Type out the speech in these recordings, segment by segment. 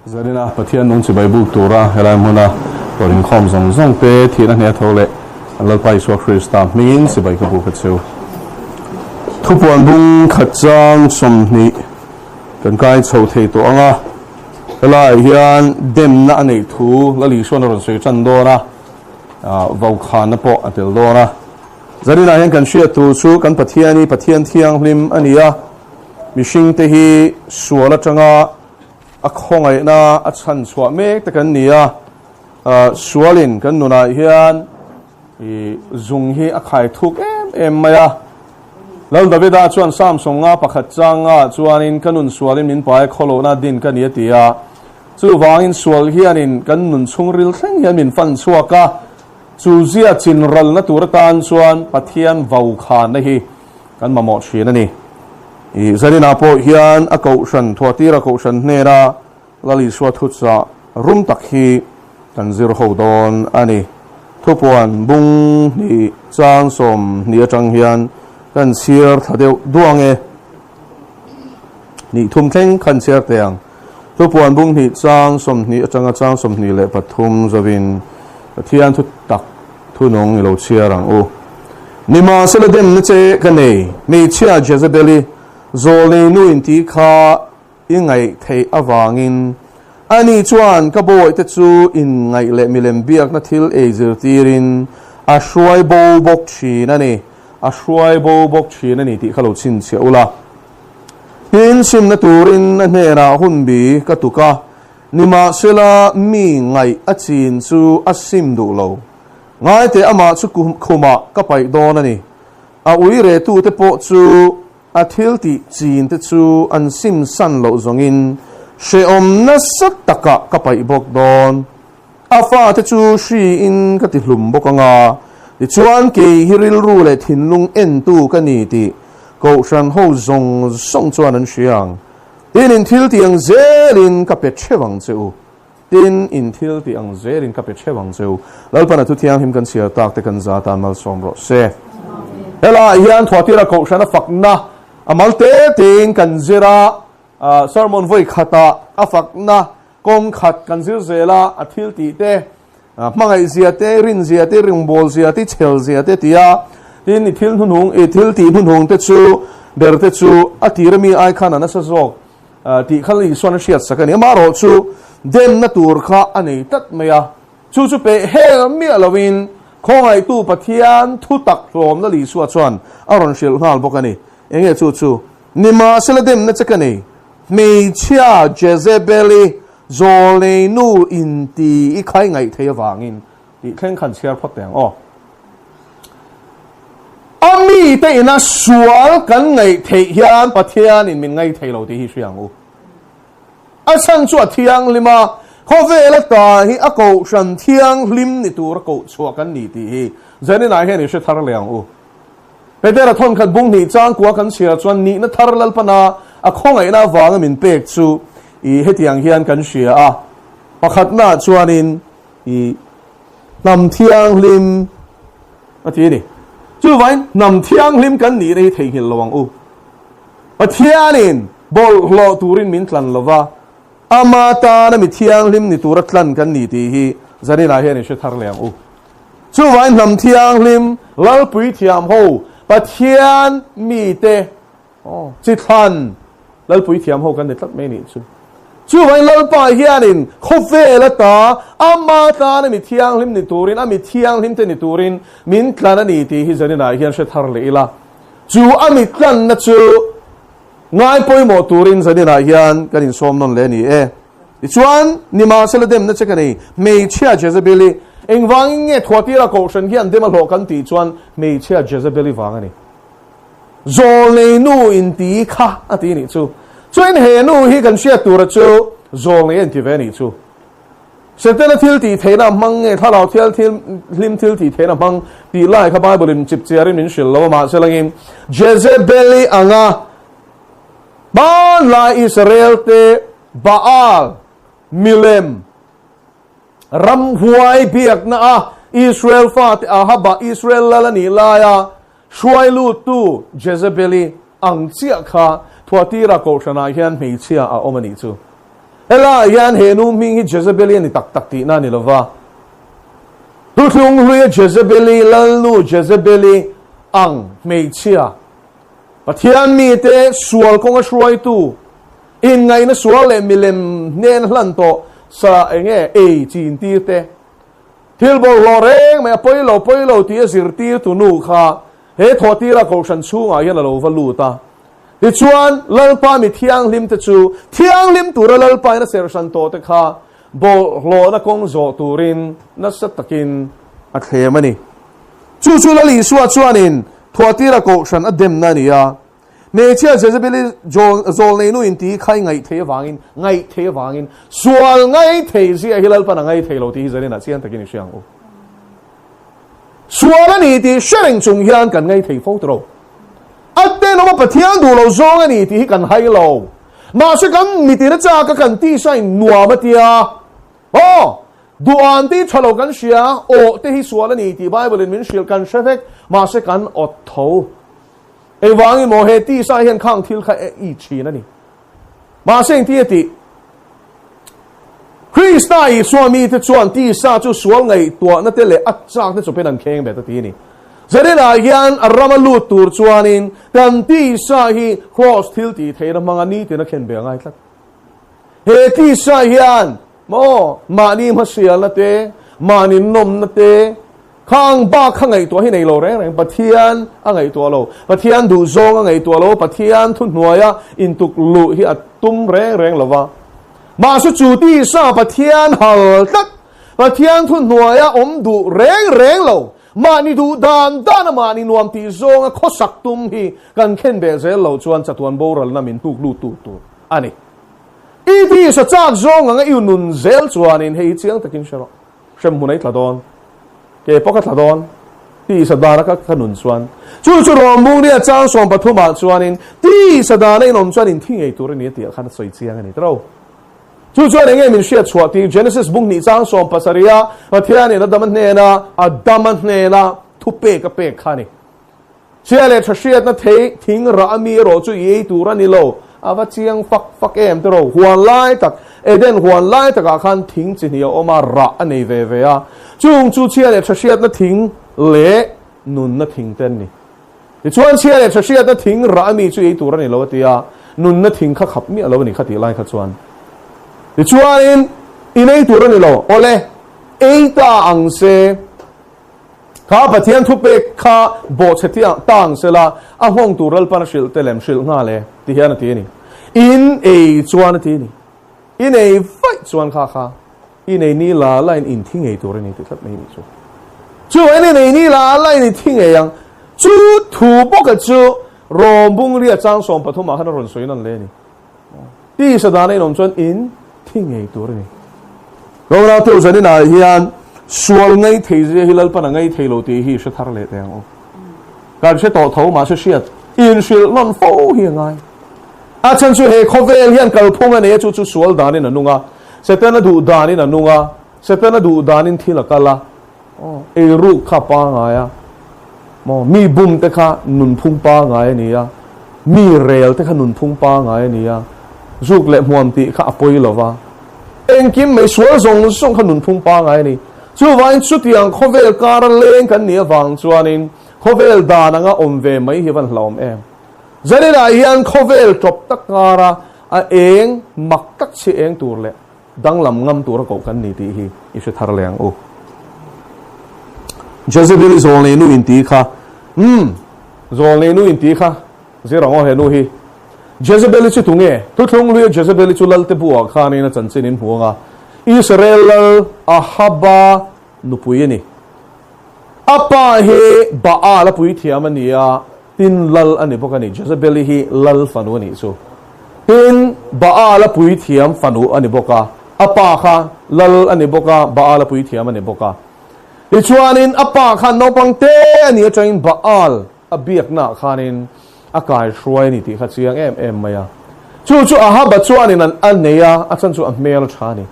Zarina Pathian nung chibai buk tura helai hmuna tawrh inkhawm zawng zawng te thihna hneh tho leh an Lalpa Isua Krista hmingin chibai ka buk a cheu. Thupuan bung khat chang 20 kan kai chho thei tawh ang a, helaiah hian demna a neih thu Lal Isuan a rawn sawi tan dawn a, vaukhana pawh a tel dawn a. Zarinah hian kan hriat tur chu kan Pathian hi Pathian thianghlim a ni a, mihringte hi sual atanga a khawngaihna a chhan chhuah mek te kan ni a, sualin kan nunah hian zung hi a khai thuk em em mai a. Lal Davida chuan Psalm 100 pakhat changa chuanin ka nun sualin min pai khawlohna din ka ni a ti a. Chuvangin sual hianin kan nun chhungril thleng hian min fan chhuak a, chu zia chin ralna tur atan chuan Pathian vaukhana hi kan mamawh thin a ni. I Zaninah pawh hian a kohhran thuatira kohhran hnena Lal Isua thuchah rum tak hi kan zir ho dawn a ni. Thupuan bung hnih chang 20 atang hian kan chhiar thla deuh duang e. Nih thum thleng khan chhiar teh ang. Thupuan bung hnih chang 20 atanga chang 23 zawin Pathian thu tak thunung i lo chhiar ang u. Nimahsela demna che ka nei, hmeichhia Jezebeli zawlnei nu inti kha i ngaih theih avangin ani chuan ka bawihte chu inngaih leh milem biakna thil ei zirtirin a hruai bo bawk thin a ni, a hruai bo bawk thin a ni tih kha lo chhinchhiah ula. Tin, simna turin a hnenah hunbi ka tuk a, nimahsela mi ngaih a chin chu a sim duh lo. Ngaite amah chu khumah ka paih dawn a ni. A ui retute pawh chu a thil tih chin te chu an sim san loh zawngin hrehawm nasa takah ka paih bawk dawn. A fate chu hriin ka ti hlum bawk ang a, tichuan kei hi rilru leh thinlung entu ka ni tih Kohhran ho zawng zawng chuan an hria ang. Tin, in thil tih ang zelin ka pe theuh ang che u. Tin, in thil tih ang zelin ka pe theuh ang che u. Lalpan a thu thianghlim kan chhiar tak te kan za tan malsawm rawh se. Helaiah hian Thuatira Kohhrana fakna a mal te tein kan zir a, sermon vawi khatah a fakna kawng khat kan zir zel a, a thil tih te, hmangaih zia te, rin zia te, ringbawl zia te, chhel zia te ti a. Tin, i thil hnuhnung, i thil tih hnuhnung te chu ber te chu a tir ami ai khan a nasa zawk tih kha Isuan a hriat sak a ni. Amaherawh chu demna tur kha a nei tlat mai a, chu chu peh hel miah loin khawngaihtu Pathian thu tak hlawmna Isua chuan a rawn hrilh nghal bawk a ni. Enge chu chu? Nimahsela demna che ka nei, hmeichhia Jezebeli zawlnei nu inti i khai ngaih thei avangin tih thleng khan chhiar phawt teh ang aw. A mite ina sual kan ngaih theih hian Pathianin min ngaih thei lo tih hi hria ang u. A chhan chu a thianghlim a, khawvel ata hi a kohhran thianghlim ni tura koh chhuah kan ni tih hi Zaninah hian i hre thar leh ang u. Petera thawnkhat bung hnih changkua kan chhiar chuan nihna thar Lalpana a khawngaihna avanga min pek chu i hetiang hian kan hria a. Pakhatnaah chuanin i hnam thianghlim a ti a ni. Chuvain hnam thianghlim kan nihna hi theihnghilh lo ang u. Pathianin bawlhhlawh turin min tlan lo va, ama tana mi thianghlim ni tura tlan kan ni tih hi zaninah hian i hre thar leh ang u. Chuvain hnam thianghlim Lalpui thiam ho Pathian mite chi thlan Lalpui thiam ho kan ni tlat mai nih chu. Chuvain Lalpa hianin khawvel ata ama tana mi thianghlim ni turin, a mi thianghlim te ni turin min tlan a ni tih hi zaninah hian hre thar leh ila. Chu a mi tlanna chu ngai pawimawh turin zaninah hian kan insawm nawn leh a ni e. Tichuan, nimahsela demna che ka nei, hmeichhia Jezebeli, engvangin nge Thuatira kohhran hian dem a hlawh kan tih chuan hmeichhia Jezebeli vang a ni. Zawlnei nu inti kha a ti nih chu. Chuan he nu hi kan hriat tura chu zawlnei a inti ve a nih chu. Setana thil tih theihna a hmang nge thlarau thial thil hlim thil tih theihna a hmang tih lai kha Bible in chip chiarin min hrilh lo a mahse langin Jezebeli anga hmanlai Israel te Baal milem ramhuai biakna a Israel fate Ahaba Israel lal a nih laia hruai luttu Jezebeli ang chiah kha Thuatira kohhranah hian hmeichhia a awm a nih chu. Helaiah hian he nu hming hi Jezebeli a ni tak tak tihna a ni lo va. Thuthlung hluia Jezebeli, Lalnu Jezebeli ang hmeichhia, Pathian mite sual kawnga hruaitu, inngaihna sual leh milem hnen hlan tawh sa enge ei chin tir te, thil bawlhhlawh reng mai a pawi lo pawi lo tih a zirtirtu nu kha he thawhtira kohhran chhungah hian a lo va lut a. Tichuan, Lalpa mi thianghlim te chu thianghlim tura Lalpa in a serhsan tawh te kha bawlhhlawhna kawng zawh turin nasa takin a thlem a ni. Chu chu Lal Isua chuanin Thuatira kohhran a demna a ni a. Hmeichhia Jezebeli zawlneinu inti kha i ngaih thei avangin, ngaih thei avangin, sual ngai thei zia hi Lalpan a ngai thei lo tih hi zaninah chiang takin i hria ang u. Sual a ni tih hre reng chung hian kan ngai thei fo tawh. A tenawm a Pathian duh lo zawng a ni tih hi kan hai lo. Mahse kan mitin a chak a kan tisa in nuam a tia. Aw! Duh an tih tha lo kan hria, aw te hi sual a ni tih Bible in min hrilh kan hre vek, mahse kan awt tho. Engvangin maw he tisa hian khang thil kha i thin a ni. Mahse engti a tih? Krista Isua mite chuan tisa chu sual ngaihtuahna te leh a chakna chawpin an kheng bet a ti a ni. Zarinah hian a rama lut tur chuanin kan tisa hi kraws thil tih theihna hmanga nitin a khen ve a ngai tlat. He tisa hian maw mahni hmasialna te, mahni nawmna te, Khang bak kha ngaihtuah hi nei lo reng reng, Pathian a ngaihtuah lo, Pathian duhzawng a ngaihtuah lo, Pathian thuhnuaia intuk luh hi a tum reng reng lo va. Mahse chu tisa Pathian hal tlat, Pathian thuhnuaia awm duh reng reng lo, mahni duh dan dana mahni nuam tih zawnga khawsak tum hi kan khen beh zel lo chuan chatuan boralna min hnuk lut tu tur a ni. I tisa chak zawng anga i nun zel chuanin hei hi chiang takin hre rawh. Hremhmun ei tla dawn, ke pawh ka tla dawn tih sadana ka ka nun chuan chu chu rawmbung ria chang 13 ah chuanin tih sadana in awm chuan in thi ngei tur a ni a tih ah khan a sawi chiang a ni tiro. Chu chuan enge min hriat chhuah tih Genesis bung hnih chang 17 a Pathianin Adama hnena Adama hnena thupek a pek kha a ni. Chhia leh tha hriatna thei thing rah a mi erawh chu i ei tur a ni lo. A va chiang fak fak em tiraw? Huan lai tak, Eden huan lai takah khan thing chi hnih a awm a, rah a nei ve ve a. Chung chu chhia leh tha hriatna thing leh nunna thing te an ni. Tichuan chhia leh tha hriatna thing rah a mi chu i ei tur a ni lo a ti a, nunna thing kha khap miah lo a ni kha tih lai kha chuan. Tichuanin, in ei tur a ni lo, awle, ei ta ang se. Kha Pathian thupek kha bawhchhe tiang tang sela a nghawng tur Lalpan a hrilh te lem hrilh nghal e ti hian a ti a ni. In ei chuan a ti a ni. In ei vaih chuan kha kha in ei ni la la in in thi ngei tur a ni ti tlat mai ni chu. Chu in in ei ni la la in i thi ngei ang. Chu thu bawka chu Rom bungria chang 13 ah khan a rawn sawi nan le a ni. Tisa dana in awm chuan in thi ngei tur a ni. Rora teuh zaninah hian sual ngei thei zia hi Lalpan a ngei thei lo tih hi hre thar leh teh ang u. Kan hre tawh tho mahse hriat inhrilh nawn fo hi a ngai. A chhan chu he khawvel hian kalphung a nei a, chu chu sual danin a nung a, Setana duh danin a nung a, Setana duh danin thil a kal a, eiruk kha pangai a, maw mi bum te kha nunphung pangai a ni a, mi rel te kha nunphung pangai a ni a, zuk leh hmuam tih kha a pawi lo va, engkim mai sual zawng zawng kha nunphung pangai a ni. Chuvangin chutiang khawvel kara leng kan nih avang chuanin khawvel dan anga awm ve mai hi a van hlauhawm em. Zaninah hian khawvel tawp tak kara a eng mak tak chhi eng tur leh Danglam ngam tura koh kan ni tih hi i hre thar leh ang u. Jezebel i zawlnei nu inti kha, umm, zawlnei nu inti kha, zir ang aw he nu hi. Jezebel i chu tunge? Thuthlung hluia Jezebel i chu Lalte buah khanin a chanchin in hmu ang a, Israel lal Ahaba nupui a ni. A pa hi Baal a puithiam a ni a, tin lal a ni bawk a ni. Jezebel-i hi lal fanu a nih chu. Tin, Baal a puithiam fanu a ni bawk a, a pa kha lal a ni bawk a, Baal a puithiam a ni bawk a. Tichuanin a pa khan naupang te a nih atangin Baal a biaknaah khanin a kaihruai a ni tih kha chiang em em mai a. Chu chu Ahaba chuanin an a nei a, a chan chu a hmel a tha a ni.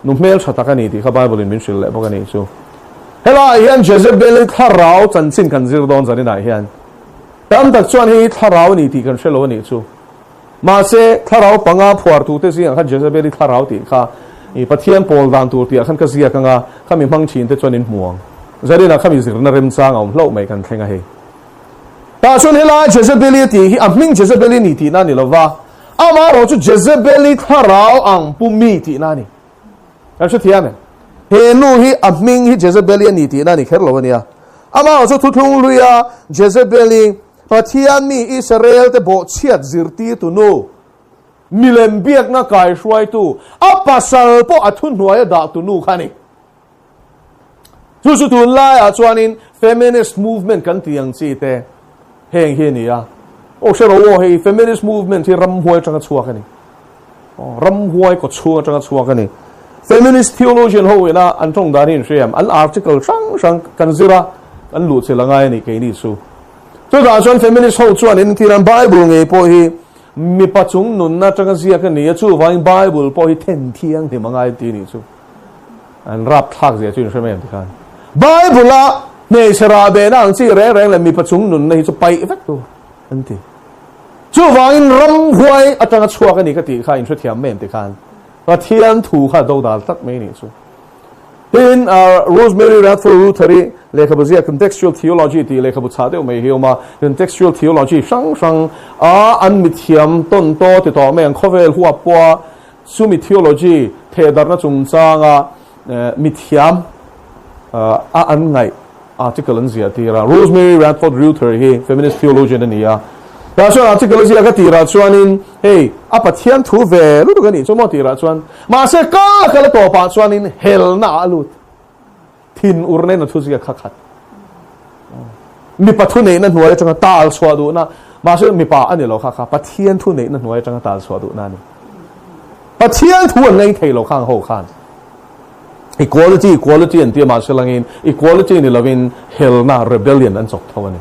Nu hmel tha tak a ni tih kha Bible in min hrilh leh bawk a nih chu. Helaiah hian Jezebel-i thlarau chanchin kan zir dawn zaninah hian tam tak chuan hei hi thlarau a ni tih kan hre lo a nih chu. Mahse, thlarau panga phuartute zingah khan Jezebeli thlarau tih kha i Pathian pawl dan tur tihah khan ka ziak anga, khami hmang thin te chuan in hmu ang. Zarinah khami zirna remchang a awm hlauh mai kan thleng a hei. Tah chuan helai Jezebeli tih hi a hming Jezebeli ni tihna a ni lova, amaherawh chu Jezebeli thlarau ang pu mi tihna a ni. Kan hrethiam em? He nu hi a hming hi Jezebeli a ni tihna a ni kher lo a nia. Amaherawh chu thuthlung hluia Jezebeli Pathian mi Israel te bawhchhiat zirtirtu nu, milem biakna kaihruaitu, a pasal pawh a thuhnuaia dahtu nu kha a ni. Chu chu tunlaiah chuanin feminist movement kan tih ang chi te heng hi a ni a. Aw hre ro aw hei feminist movement hi ramhuai atanga chhuak a ni. Aw ramhuai kaw chhung atanga chhuak a ni. Feminist theologian ho ina an tawng dan hi in hria em? An article hrang hrang kan zir a, kan luh chilh angai a ni keini chu. Chutah chuan feminist ho chuan entir an Bible ngei pawh hi mipa chung nunna atanga ziak a ni a, chuvangin Bible pawh hi then thianghlim angai ti nih chu. An rap thlak zia chu in hre mai ang tikhan. Bible a hmeichhe rah behna ang chi reng reng leh mipa chung nunna hi chu paih vek tur an ti. Chuvangin ramhuai atanga chhuak a ni ka tih kha in hrethiam mai ang tikhan. Pathian thu kha dodal tak mai nih chu. Tin, Rosemary Radford Ruether-i lehkhabu ziak Contextual Theology tih lehkhabu chhah deuh mai hi a awm a. Contextual Theology hrang hrang a an mithiam tawn taw ti tawh mai ang khawvel huap pawha Chumi theology thehdarhna chungchanga mithiam a an ngaih article an ziah tir a. Rosemary Radford Ruether hi feminist theologian a ni a. Tah chuan article a ziak a tirah chuanin hei a Pathian thu ve lutuk a nih chu maw tirah chuan mahse kal a kal a tawpah chuanin helna ah a lut. Thin ur nen a thu ziak kha khat. Mipa thu neihna hnuai atanga tal chhuah duhna, mahse mipa a ni lo kha kha Pathian thu neihna hnuai atanga tal chhuah duhna a ni. Pathian thu an ngei thei lo khang ho khan. Equality, equality an tia mahse langin equality ni lovin helna, rebellion an chawk tho a ni.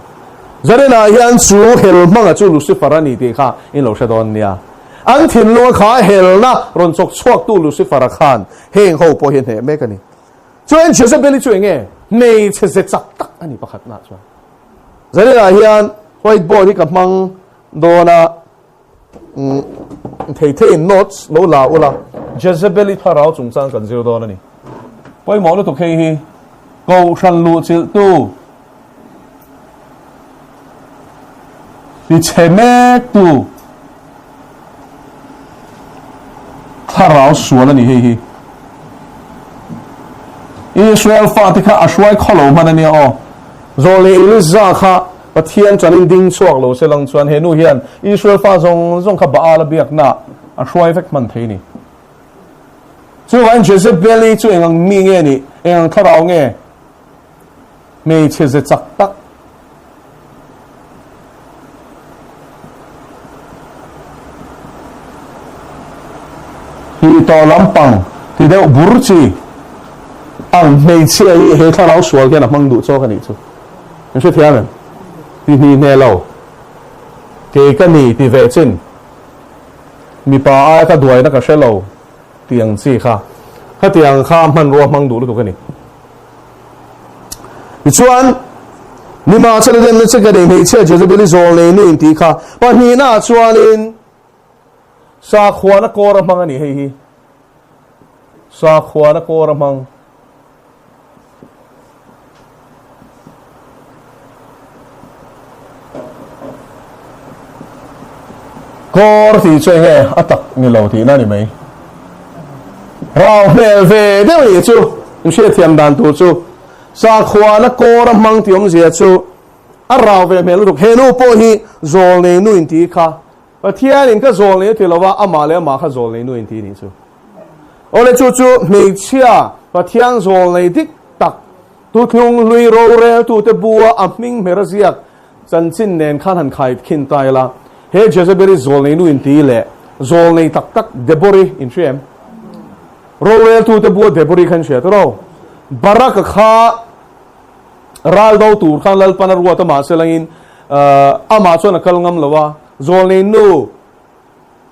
Zarinah hian chu hel hmanga chu Lucifer a ni tih kha in lo hre dawn nia. An thinlunga kha helna rawn chawk chhuaktu Lucifer-a khan heng ho pawh hi a hneh mek a ni. Chuan Jezebel-i chu enge hmeichhe ze chak tak a ni pakhatnaah chuan. Zaninah hian white board hi ka hmang dawn a, thei theiin notes lo la ula, Jezebel-i thlarau chungchang kan zir dawn a ni. Pawimawh lutuk hei hi Kohhran luhchilhtu tichhe mektu thlarau sual a ni hei hi. Israel fate kha a hruai khaw lo hman a nia aw. Zawh leh Eliza kha Pathian chanin ding chhuak lo se lang chuan he nu hian Israel fa zawng zawng kha Baal a biakna a hruai vek hman thei a ni. Chuvangin Jezebel-i chu eng ang mi nge nih, eng ang thlarau nge? Hmeichhe ze chak tak. Hi tawh lampang ti deuh bur chi ang hmeichhia hi he thlarau sual hian a hmang duh chawk a nih chu. In hrethiam em? Ti hni hne lo. Kei ka ni ti ve chin. Mipa aia ka duaina ka hre lo ti ang chi kha. Khatiang kha hmanrua hmang duh lutuk a ni. Tichuan, Nimahsela demna che ka nei hmeichhia Jezebeli zawl nei nu intih kha pahnihnaah chuanin sakhuana kawr a hmang a ni hei hi. Sakhuana kawr a hmang. Kawr tih chu enge a tak ni lo tihna a ni mai. Rau hmel ve deuh nih chu in hriatthiam dan tur chu sakhuana kawr a hmang tih awmzia chu a rau ve hmel lutuk. He nu pawh hi zawl nei nu intih kha Pathianin ka zawl nei a ti lo a, amah leh amah kha zawl nei nu intih nih chu. Awle chu chu hmeichhia Pathian zawl nei dik tak Thuthlung hlui roreltute bua a hming hmer a ziak Chanchin nen khan han khai khin ta ila, he Jezebel-i zawlnei nu inti leh zawlnei tak tak Debori in hria em? Roreltute bua Debori kha in hria tawh Barak-a kha ral do tur khan Lalpan a ruat a mahse langin amah chuan a kal ngam lo a, zawlnei nu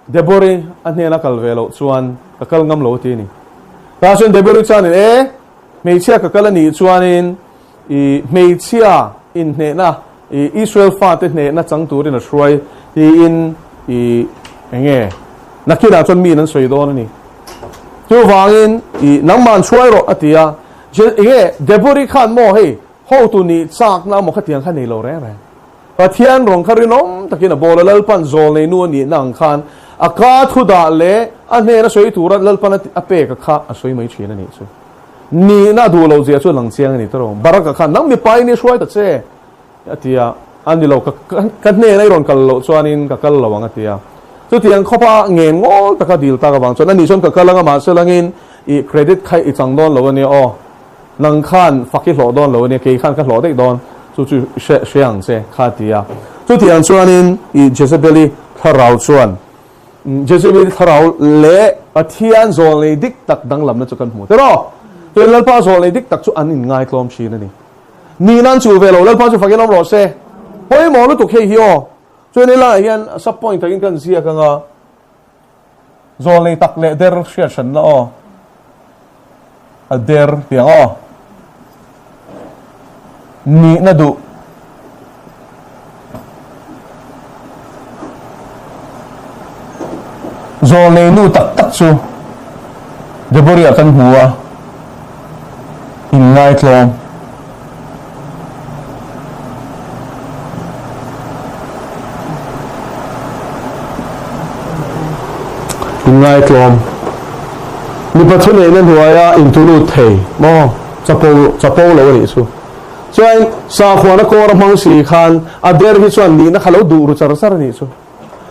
Debori a hnena kal ve loh chuan ka kal ngam lo a ti a ni. Tah chuan Debori chuanin e, hmeichhia ka kal a nih chuanin i hmeichhia inhnehna, i Israel fate hnehna chang turin a hruai tiin i Enge? Nakinah chuan miin an sawi dawn a ni. Chuvangin i nangman chhuai rawh a ti a. Enge Debori khan maw hei hotu nih chakna maw khatiang kha nei lo reng reng. Pathian rawng kha rinawm takin a bawl a, Lalpan zawl nei nu a nihna ang khan a ka thu dah leh a hnena sawi tura Lalpan a pek a kha a sawi mai thin a nih chu. Nihna a duh lo zia chu a lang chiang a ni tawh. Baraka khan nang mipa in i hruai ta che a ti a, a ni lo, ka hnena i rawn kal loh chuanin ka kal lo ang a ti a. Chutiang khawpa ngen ngawl taka dil tak avang chuan a nih chuan ka kal anga mahse langin i credit kha i chang dawn lo a nia aw. Nang khan fak i hlawh dawn lo a nia, kei khan ka hlawh daih dawn, chu chu hre hre ang che, kha a ti a. Chutiang chuanin i Jezebeli thlarau chuan, Jezebeli thlarau leh Pathian zawlnei dik tak danglamna chu kan hmu tiraw? Chuan Lalpa zawlnei dik tak chu an inngaitlawm thin a ni. Ni nan chu ve lo, Lalpa chu fakin awm rawh se. Pawimawh lutuk hei hi aw. Chuan helaiah hian sub point takin kan ziak ang a. Zawlnei tak leh der hriat hranna aw. A der tiang aw. Nihna duh. Zawlnei nu tak tak chu Deborah kan hmu a, inngaitlawm. Inngaitlawm. Mipa thuneihna hnuaia intulut thei maw? Chapo, chapo lo a nih chu. Chuan sakhuana kawr a hmang si khan a der hi chuan nihna kha lo duh ru char char a nih chu.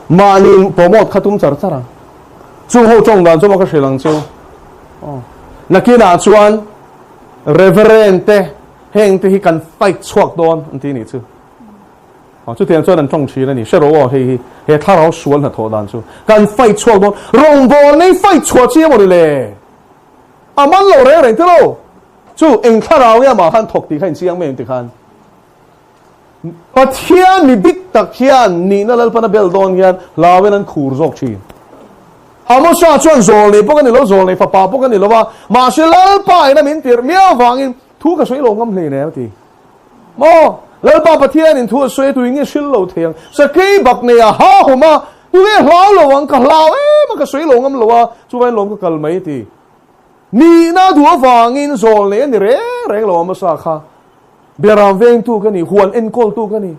Mahni promote kha tum char char ang. Chung ho tawng dan chu maw ka hrilh ang chu. Nakinah chuan Reverend te heng te hi kan fight chhuak dawn an ti nih chu. Aw chutiang chuan an tawng thin a ni. Hre rawh aw hei hi he thlarau sual hnathawh dan chu. Kan fight chhuak dawn. Rawngbâwl nei fight chhuah chi emaw ni le? A man lo reng reng tilo. Chu eng thlarau nge amah khan thawk tih kha inchiang mai ang ti khan. Pathian mi dik tak hian nihna Lalpana bel dawn hian hlauin an khur zawk thin. Amosa chuan zawlnei pawh ka ni lo, zawlnei fapa pawh ka ni lo va, mahse Lalpa ina min tirh miau avangin thu ka sawi lo ngam hlei nen a ti. Maw? Lalpa Pathianin thu a sawi a, tuin nge hril lo thei ang? Sakei bak nei a ha hawm a, tunge hlau lo ang? Ka hlau em a, ka sawi lo ngam lo a, chuvain lawm ka kal mai a ti. Nihna duh avangin zawlnei a ni reng reng lo Amosa kha. Beram vengtu ka ni, huan enkawltu ka ni,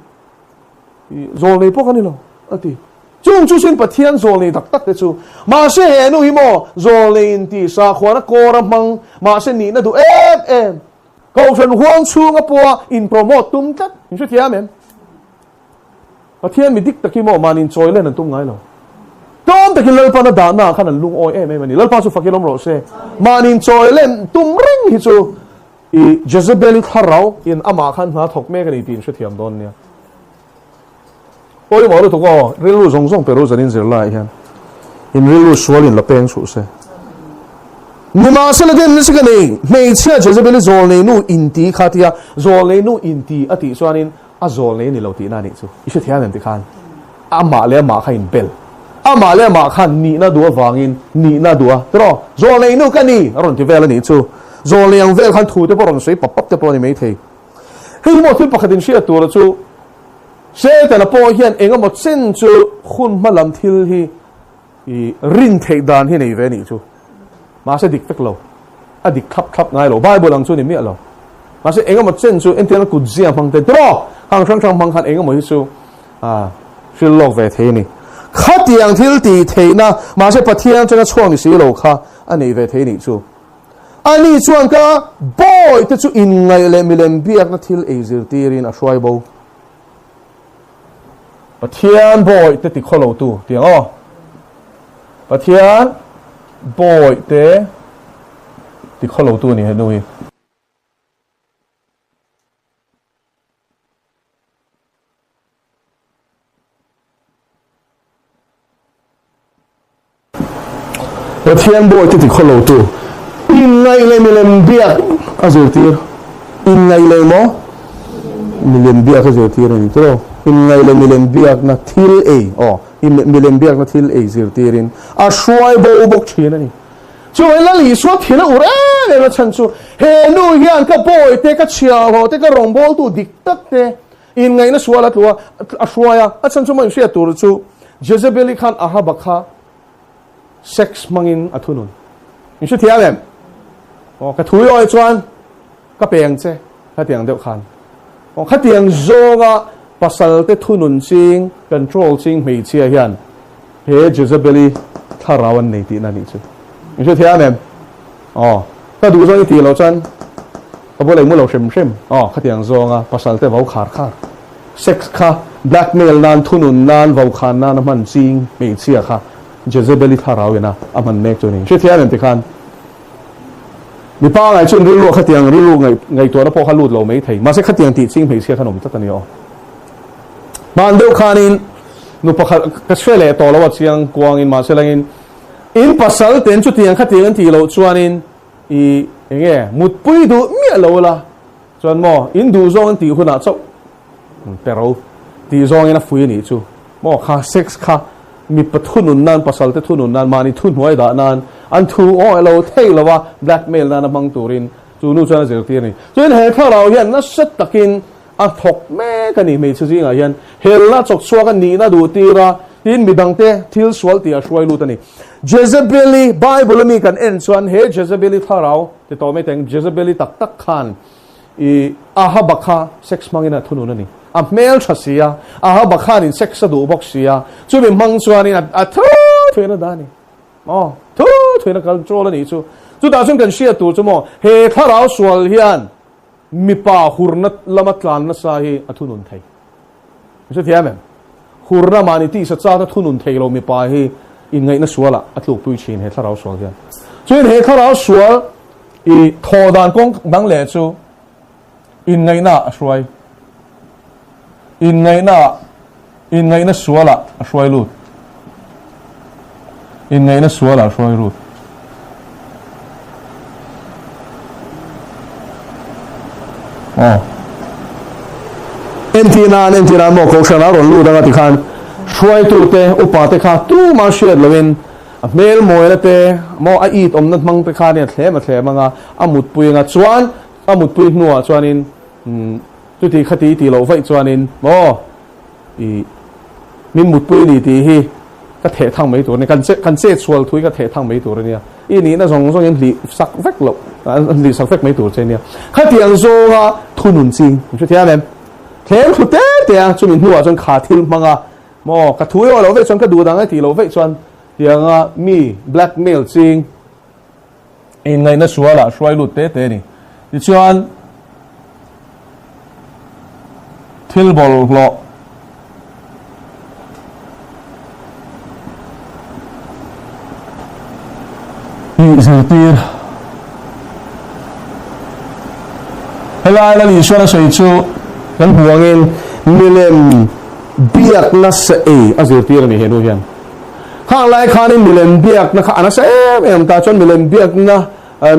zawlnei pawh ka ni lo, a ti. Chung chu sin Pathian zawlnei tak tak te chu. Mahse he nu hi maw zawlnei in ti sakhuana kawr a hmang, mahse nihna duh em em. Kohhran huang chhunga pawha in promote tum tlat, in hrethiam em? Pathian mi dik tak hi maw mahni inchawi len an tum ngai lo. Tlawm takin Lalpan a dahna ah khan an lungawi em em a ni. Lalpa chu fakin awm rawh se. Mahni inchawi len tum reng hi chu I Jezebel-i thlarau in amah khan hna thawk mek a ni tih in hrethiam dawn nia. Pawimawh lutuk aw, rilru zawng zawng pe ru zanin zirlaiah hian in rilru sual in la peng chhuh se. Nimahsela den nasa ka nei, hmeichhia Jezebel-i zawlnei nu in ti kha tia zawlnei nu in ti a tih chuanin a zawlnei a ni lo tihna a nih chu. I hrethiam em tikhan amah leh amah kha in bel. Amah leh amah khan nihna duh avangin nihna duh a, tiraw? Zawlnei nu ka ni a rawn ti vel a nih chu. Zawlnei ang vel khan thu te pawh rawn sawi pap pap te pawh a ni maithei. Hei hi maw thil pakhat in hriat tur chu Setana pawh hian eng emaw chen chu hun hma lam thil hi i rin theih dan hi nei ve a nih chu. Mahse dik vek lo. A dik thlap thlap ngai lo. Bible ang chu ni miah lo. Mahse eng emaw chen chu entirna kut zia hmang te tiraw? Hang hrang hrang hmang khan eng emaw hi chu a hril lawk ve thei a ni. Khatiang thil tih theihna mahse Pathian atanga chhuak ni si lo kha a nei ve thei a nih chu. Ani chuan ka bawi te chu inngaih leh milem biakna thil ei zirtirin a hruai bo. Pathian bawi te ti khaw lo tu tiang aw. Pathian bawi te ti khaw lo tu a ni he nu hi. Pathian bawi te ti khaw lo tu inngaih leh milem biak a zirtir. Inngaih leh maw? Milem biak a zirtir a ni tiraw? Inngaih leh milem biakna thil ei, aw, milem biakna thil ei zirtirin a hruai bo bawk thin a ni. Chuvangin Lal Isua thil a ur em em a chhan chu he nu hian ka bawi te, ka chhiahhlawh te, ka rawngbawltu dik tak te inngaihna sual a tlu a, a hruai a, a chhan chu maw inhriat tur chu. Jezebeli khan Ahaba kha sex hmangin a thunun. In hre thiam em? Aw, ka thui awi chuan ka peng che, khatiang deuh khan. Aw, khatiang zawnga pasal te thunun ching, control ching hmeichhia hian he Jezebeli thlarau an nei tihna a nih chu. In hre thiam em? Aw, ka duh zawng i tih loh chuan ka bulah i mu lo hrim hrim. Aw, khatiang zawnga pasal te vau khar khar. Sex kha blackmail nan, thunun nan, vokhan nan a hman ching hmeichhia kha Jezebeli thlarau ina a hman mek chu a ni. Hrethiam em tikhan mipa ngai chuan rilru ah khatiang rilru ngaihtuahna pawh kha lut lo mai thei. Mahse khatiang tih ching hmeichhia khan awm tlat a ni aw. Hman deuh khanin nu pakhat ka hre leh tawh lo a chiang kuangin mahse langin in pasal ten chutiang khatiang an tih loh chuanin i enge mutpui duh miah lo la. Chuan maw, in duh zawng an tih hunah chauh pero tih zawngin a fui a nih chu. Maw kha sex kha mipa thunun nan, pasal te thunun nan, mahni thuhnuai dah nan, an thu aw elo thei lo a blackmail nana hmang turin chu nu chuan a zirtir a ni. Chuan he thlarau hian nasa takin a thawk mek a ni hmeichhe zingah hian helna chawk chhuak a nihna duh tir a, tin midangte thil sual tih a hruai lut a ni. Jezebeli Bible ami kan en chuan he Jezebeli thlarau Ti tawh mai teng, Jezebeli tak tak khan i Ahaba kha sex hmangin a thunun a ni. A hmel tha si a, Ahaba khanin sex a duh bawk si a, chumi hmang chuanin a thu thuin a dah a ni. Aw, thu thuin a control a nih chu. Chutah chuan kan hriat tur chu maw, he thlarau sual hian mipa hurna lama tlan nasa hi a thunun thei. I hrethiam em? Hurna mahni tihsa chak a thunun thei lo mipa hi inngaihna sualah a tlukpui thin he thlarau sual hian. Chuan he thlarau sual i thawh dan kawng dang leh chu inngaihna a hruai. Inngaihna inngaihna sualah a hruai lut. Inngaihna sualah a hruai lut. Aw. Entir nan, entir nan maw Kohhran a rawn lut anga tikhan hruaitute, upa te kha tumah hriat loin a hmel mawina te maw a it awmna hmang te khan a thlem a thlem anga a mutpui anga chuan a mutpui hnuah chuanin chuti khati tih loh vaih chuanin maw I min mutpui a ni tih hi ka theh thang mai tur a ni. Kan che kan che chhual thui ka theh thang mai tur a nia. I nihna zawng zawngin hlih sak vek loh, an hlih sak vek mai tur che a nia. Khatiang zawnga thunun ching, min hrethiam em? Thleng thlu te te a, chumi hnuah chuan kha thil hmang a, maw ka thu erawh loh veih chuan ka duh dang e tih loh veih chuan tianga mi blackmail ching inngaihna sualah hruai lut te te a ni. Tichuan, thil bawlhhlawh tih zirtir helai Lal Isuan a sawi chu kan hmu angin milem biakna sa ei a zirtir a ni he nu hian. Khang lai khanin milem biakna kha a nasa em em ta chuan milem biakna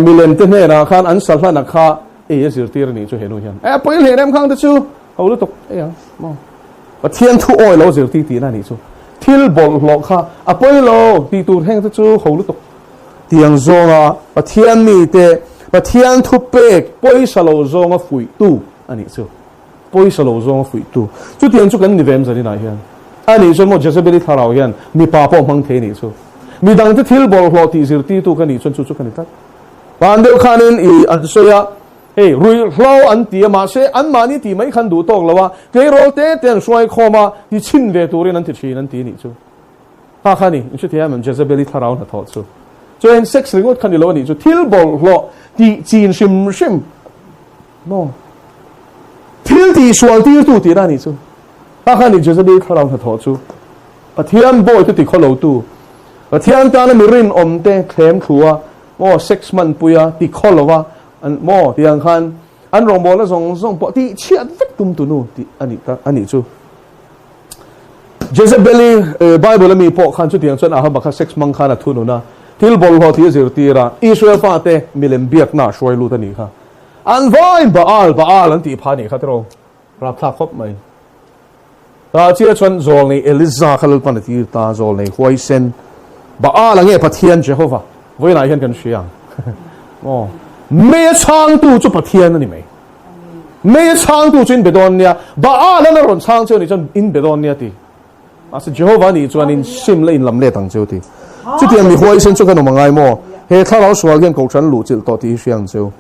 milem te hnenah khan an sahlana kha ei a zirtir a nih chu he nu hian. E pawi hlen em khang te chu ho lutuk ei ang maw. Pathian thu awi lo zirtir tihna a nih chu. Thil bawlhhlawh kha a pawi lo tih tur heng te chu ho lutuk. Tiang zawnga Pathian mite Pathian thu pek pawisa lo zawnga fuihtu a nih chu. Pawisa lo zawnga fuihtu. Chutiang chu kan ni ve em zaninah hian. A nih chuan maw Jezebeli thlarau hian mipa pawh hmang thei a nih chu. Midangte thil bawlhhlawh tih zirtirtu ka nih chuan chu chu ka ni tlat. Van deuh khanin i an sawi a, hei ruihhlo an ti a mahse anmahni tih mai khan duh tawk lo a, tleirawl te te an hruai khawm a, ti chhin ve turin an ti thin an ti a nih chu. Kha kha ni, in hrethiam em Jezebeli thlarau hnathawh chu. Chuan sex ringawt kha ni lo a nih chu, thil bawlhhlawh tih chin hrim hrim. Maw? Thil tihsual tirtu tihna a nih chu. Kha kha ni Jezebel thlarau hnathawh chu. Pathian bawitu ti khawlotu, Pathian tana mi rinawmte thlem thlua, maw, sex hmanpuia ti khawlova, an, maw, tiang khan an rawngbawlna zawng zawng pawh tihchhiat vek tum tunu tih a nih ta, a nih chu. Jezebeli Bible ami pawh khan chutiang chuan Ahaba kha sex hmang khan a thunun a, thil bawlhhlawh tih a zirtir a, Israel fate milem biakna a hruai lut a nih kha. An vain Baal, Baal an tih phah nih kha tiraw? Rapthlak khawp mai. Tah chiah chuan zawlnei Eliza kha Lalpan a tir ta, zawlnei huaisen. Baal a nge Pathian Jehova? Vawiinah hian kan hria ang. Aw, mei a chhangtu chu Pathian a ni mai. Mei a chhangtu chu in be dawn nia. Baal an a rawn chhang chu a nih chuan in be dawn nia ti. Mahse Jehovah nih chuan in sim la in lam let ang cheu ti. Chutiang mi huaisen chu kan awm a ngai maw? He thlarau sual hian kohhran luh chilh tawh tih hi hria ang cheu.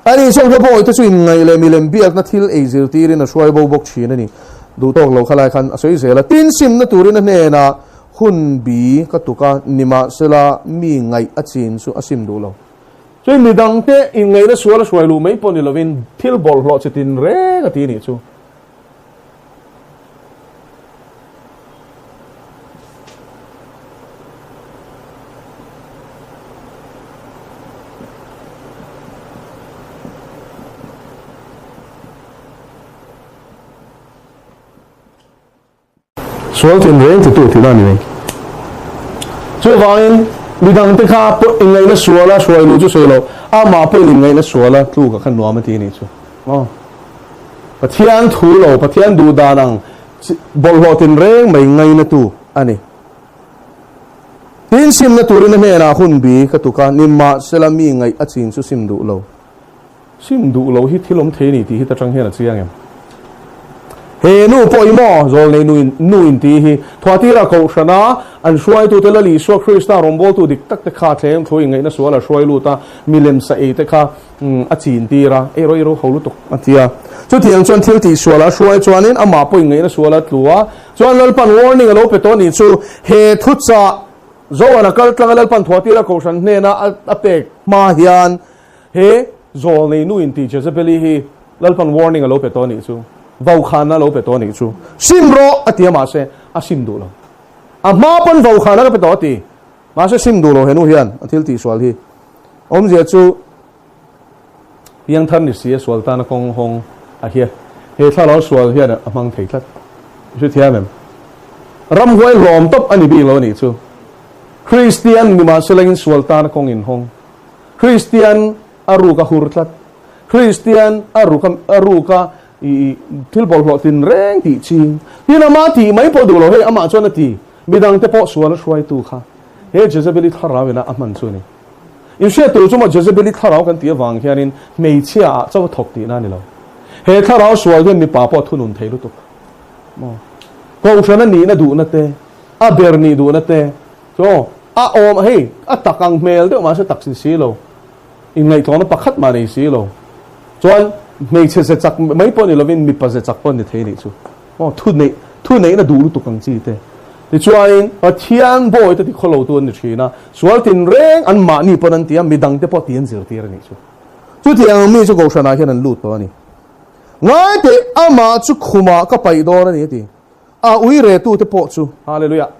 Ani chuan ka bawihte chu inngaih leh milem biakna thil ei zirtirin a hruai bo bawk thin a ni. Duh tawk lo khalai khan a sawi zel a, tin simna turin a hnenah hun bi ka tuk a, nimahsela mi ngaih a chin chu a sim duh lo. Chuan midangte inngaihna sual a hruai luh mai pawh ni lovin thil bawlhhlawh chi tin reng a ti nih chu. Sual tin reng titu tihna a ni mai. Chuvangin midangte kha pawh inngaihna suala hruai luh chu sawi loh, amah pawhin inngaihna suala tlukah khan nuam a ti a nih chu. Aw. Pathian thu lo, Pathian duh dan ang bawlhhlawh tin reng mai ngainatu a ni. Tin simna turin a hnenah hun bi ka tuk a, nimahsela mi ngaih a chin chu sim duh lo. Sim duh lo hi thil awm thei a ni tih hi ta tang hian a chiang em? He nu pawh hi maw Zawlnei nu in nu in tih hi Thuahtira Kohhrana an hruaitute Lal Isua Krista rawngbawltu dik tak te kha thleng thu inngaihna sual a hruai lut a, milem sa ei te kha a chin tir a, ei rawh i ro ho lutuk a ti a. Chutiang chuan thil tih sual a hruai chuanin amah pawh inngaihna sual a tlu a, chuan Lalpan warning a lo pe tawh a nih chu he thuchah Zohana kal tlanga Lalpan Thuahtira Kohhran hnena a pek hma hian He zawlnei nu in tih Jezebeli hi Lalpan warning a lo pe tawh a nih chu, vaukhana a lo pe tawh a nih chu. Sim rawh a ti a mahse a sim duh lo. A hma pawn vaukhana ka pe tawh a ti mahse sim duh lo he nu hian a thil tihsual hi. Awmzia chu piangthar ni si a sual tana kawng hawng a hia. He thlarau sual hian a hmang thei tlat. I hrethiam em? Ramhuai hlawm tawp a ni bik lo a nih chu. Kristian nimahsela in sual tana kawng in hawng. Kristian a ruk a hur tlat. Kristian a ruk a ruk a i thil bawlhhlawh tin reng tih ching. Tin ama tih mai pawh duh lo hei amah chuan a ti. Midangte pawh sual a hruaitu kha he Jezebeli thlarau ina a hman chu a ni. In hriat tur chu maw Jezebeli thlarau kan tih avang hianin hmeichhia ah chauh a thawk tihna a ni lo. He thlarau sual hian mipa pawh a thunun thei lutuk. Maw? Kohhran a nihna duhna te, a ber nih duhna te, Chaw, a awm hei, a tak ang hmel deuh mahse tak si si lo, inngaihtlawhna pakhat mah nei si lo. Chuan hmeichhe ze chak mai pawh ni lovin mipa ze chak pawh ni thei nih chu. Aw, thu neih, thu neihna duh lutuk ang chi te. Tichuanin Pathian bawi te ti khawlo tu an ni thin a, sual tinreng an mahni pawn an ti a, midang te pawh ti an zirtir a nih chu. Chutiang ang mi chu Kohhranah hian an lut tawh a ni. Ngai teh, amah chu khumah ka paih dawn a ni a ti. A ui re tute pawh chu. Hallelujah.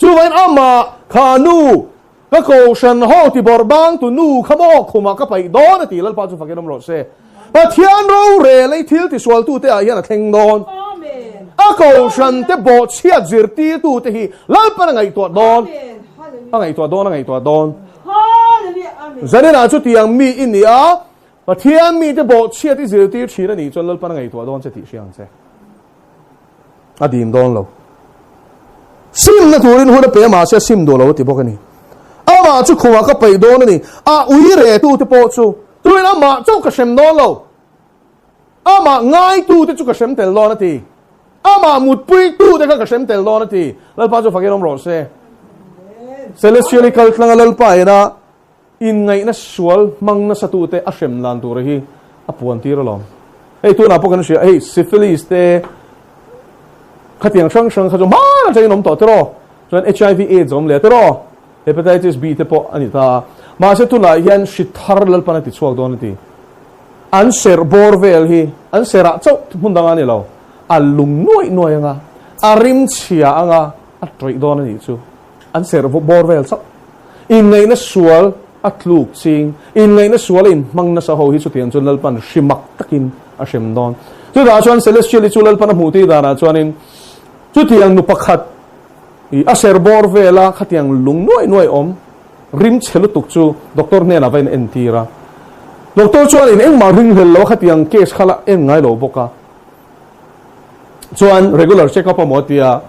Chuvain amah kha nu ka kohhran ho ti bawrh bang tu nu kha maw khumah ka paih dawn a ti Lalpa chu fakin awm rawh se. Pathian rorel ei thil tisual tute ah hian a thleng dawn. A kohhran te bawhchhiat zirtir tute hi Lalpan a ngaihtuah dawn. A ngaihtuah dawn a ngaihtuah dawn. Zaninah chutiang mi i ni a, Pathian mite bawhchhiat i zirtir thin a nih chuan Lalpan a ngaihtuah dawn che tih hria ang che. A dim dawn lo. Simna turin hun a pe a, mahse a sim duh lo a ti bawk a ni. Amah chu khumah ka paih dawn a ni. A ui retute pawh chu tuin amah chauh ka hrem dawn lo. Amah ngaitute chu ka hrem tel dawn a ti. Amah mutpuitute kha ka hrem tel dawn a ti. Lalpa chu fakin awm rawh se. Celestial-i kal tlanga Lalpa ina Inngaihna sual hmang nasatute a hrem dan tura hi a puan tir alawm. Hei tunah pawh kan hria, hei syphilis te khatiang hrang hrang kha chu hmaan atangin awm tawh tiraw? Chuan HIV AIDS a awm leh tiraw? Hepatitis B te pawh a ni ta. Mahse tunah hian hri thar Lalpan a ti chhuak dawn a ti. An serh bawr vel hi an serh ah chauh hmun dang a ni lo. A lung nuaih nuaih anga, a rim chhia anga a tawih dawn a nih chu. An serh bawr vel chauh. Inngaihna sual a tluk ching, inngaihna sual a inhmang nasa ho hi chutiang chuan Lalpan hri mak takin a hrem dawn. Chutah chuan Celestial hi chu Lalpan a hmuh tih danah chuanin chutiang nu pakhat i a ser bawr vela khatiang lung nuai nuai awm rim chhe lutuk chu doctor hnenah va in entir a. Doctor chuan in engmah ringhlel lo a khatiang case kha la en ngai lo bawk a. Chuan regular check up a maw tia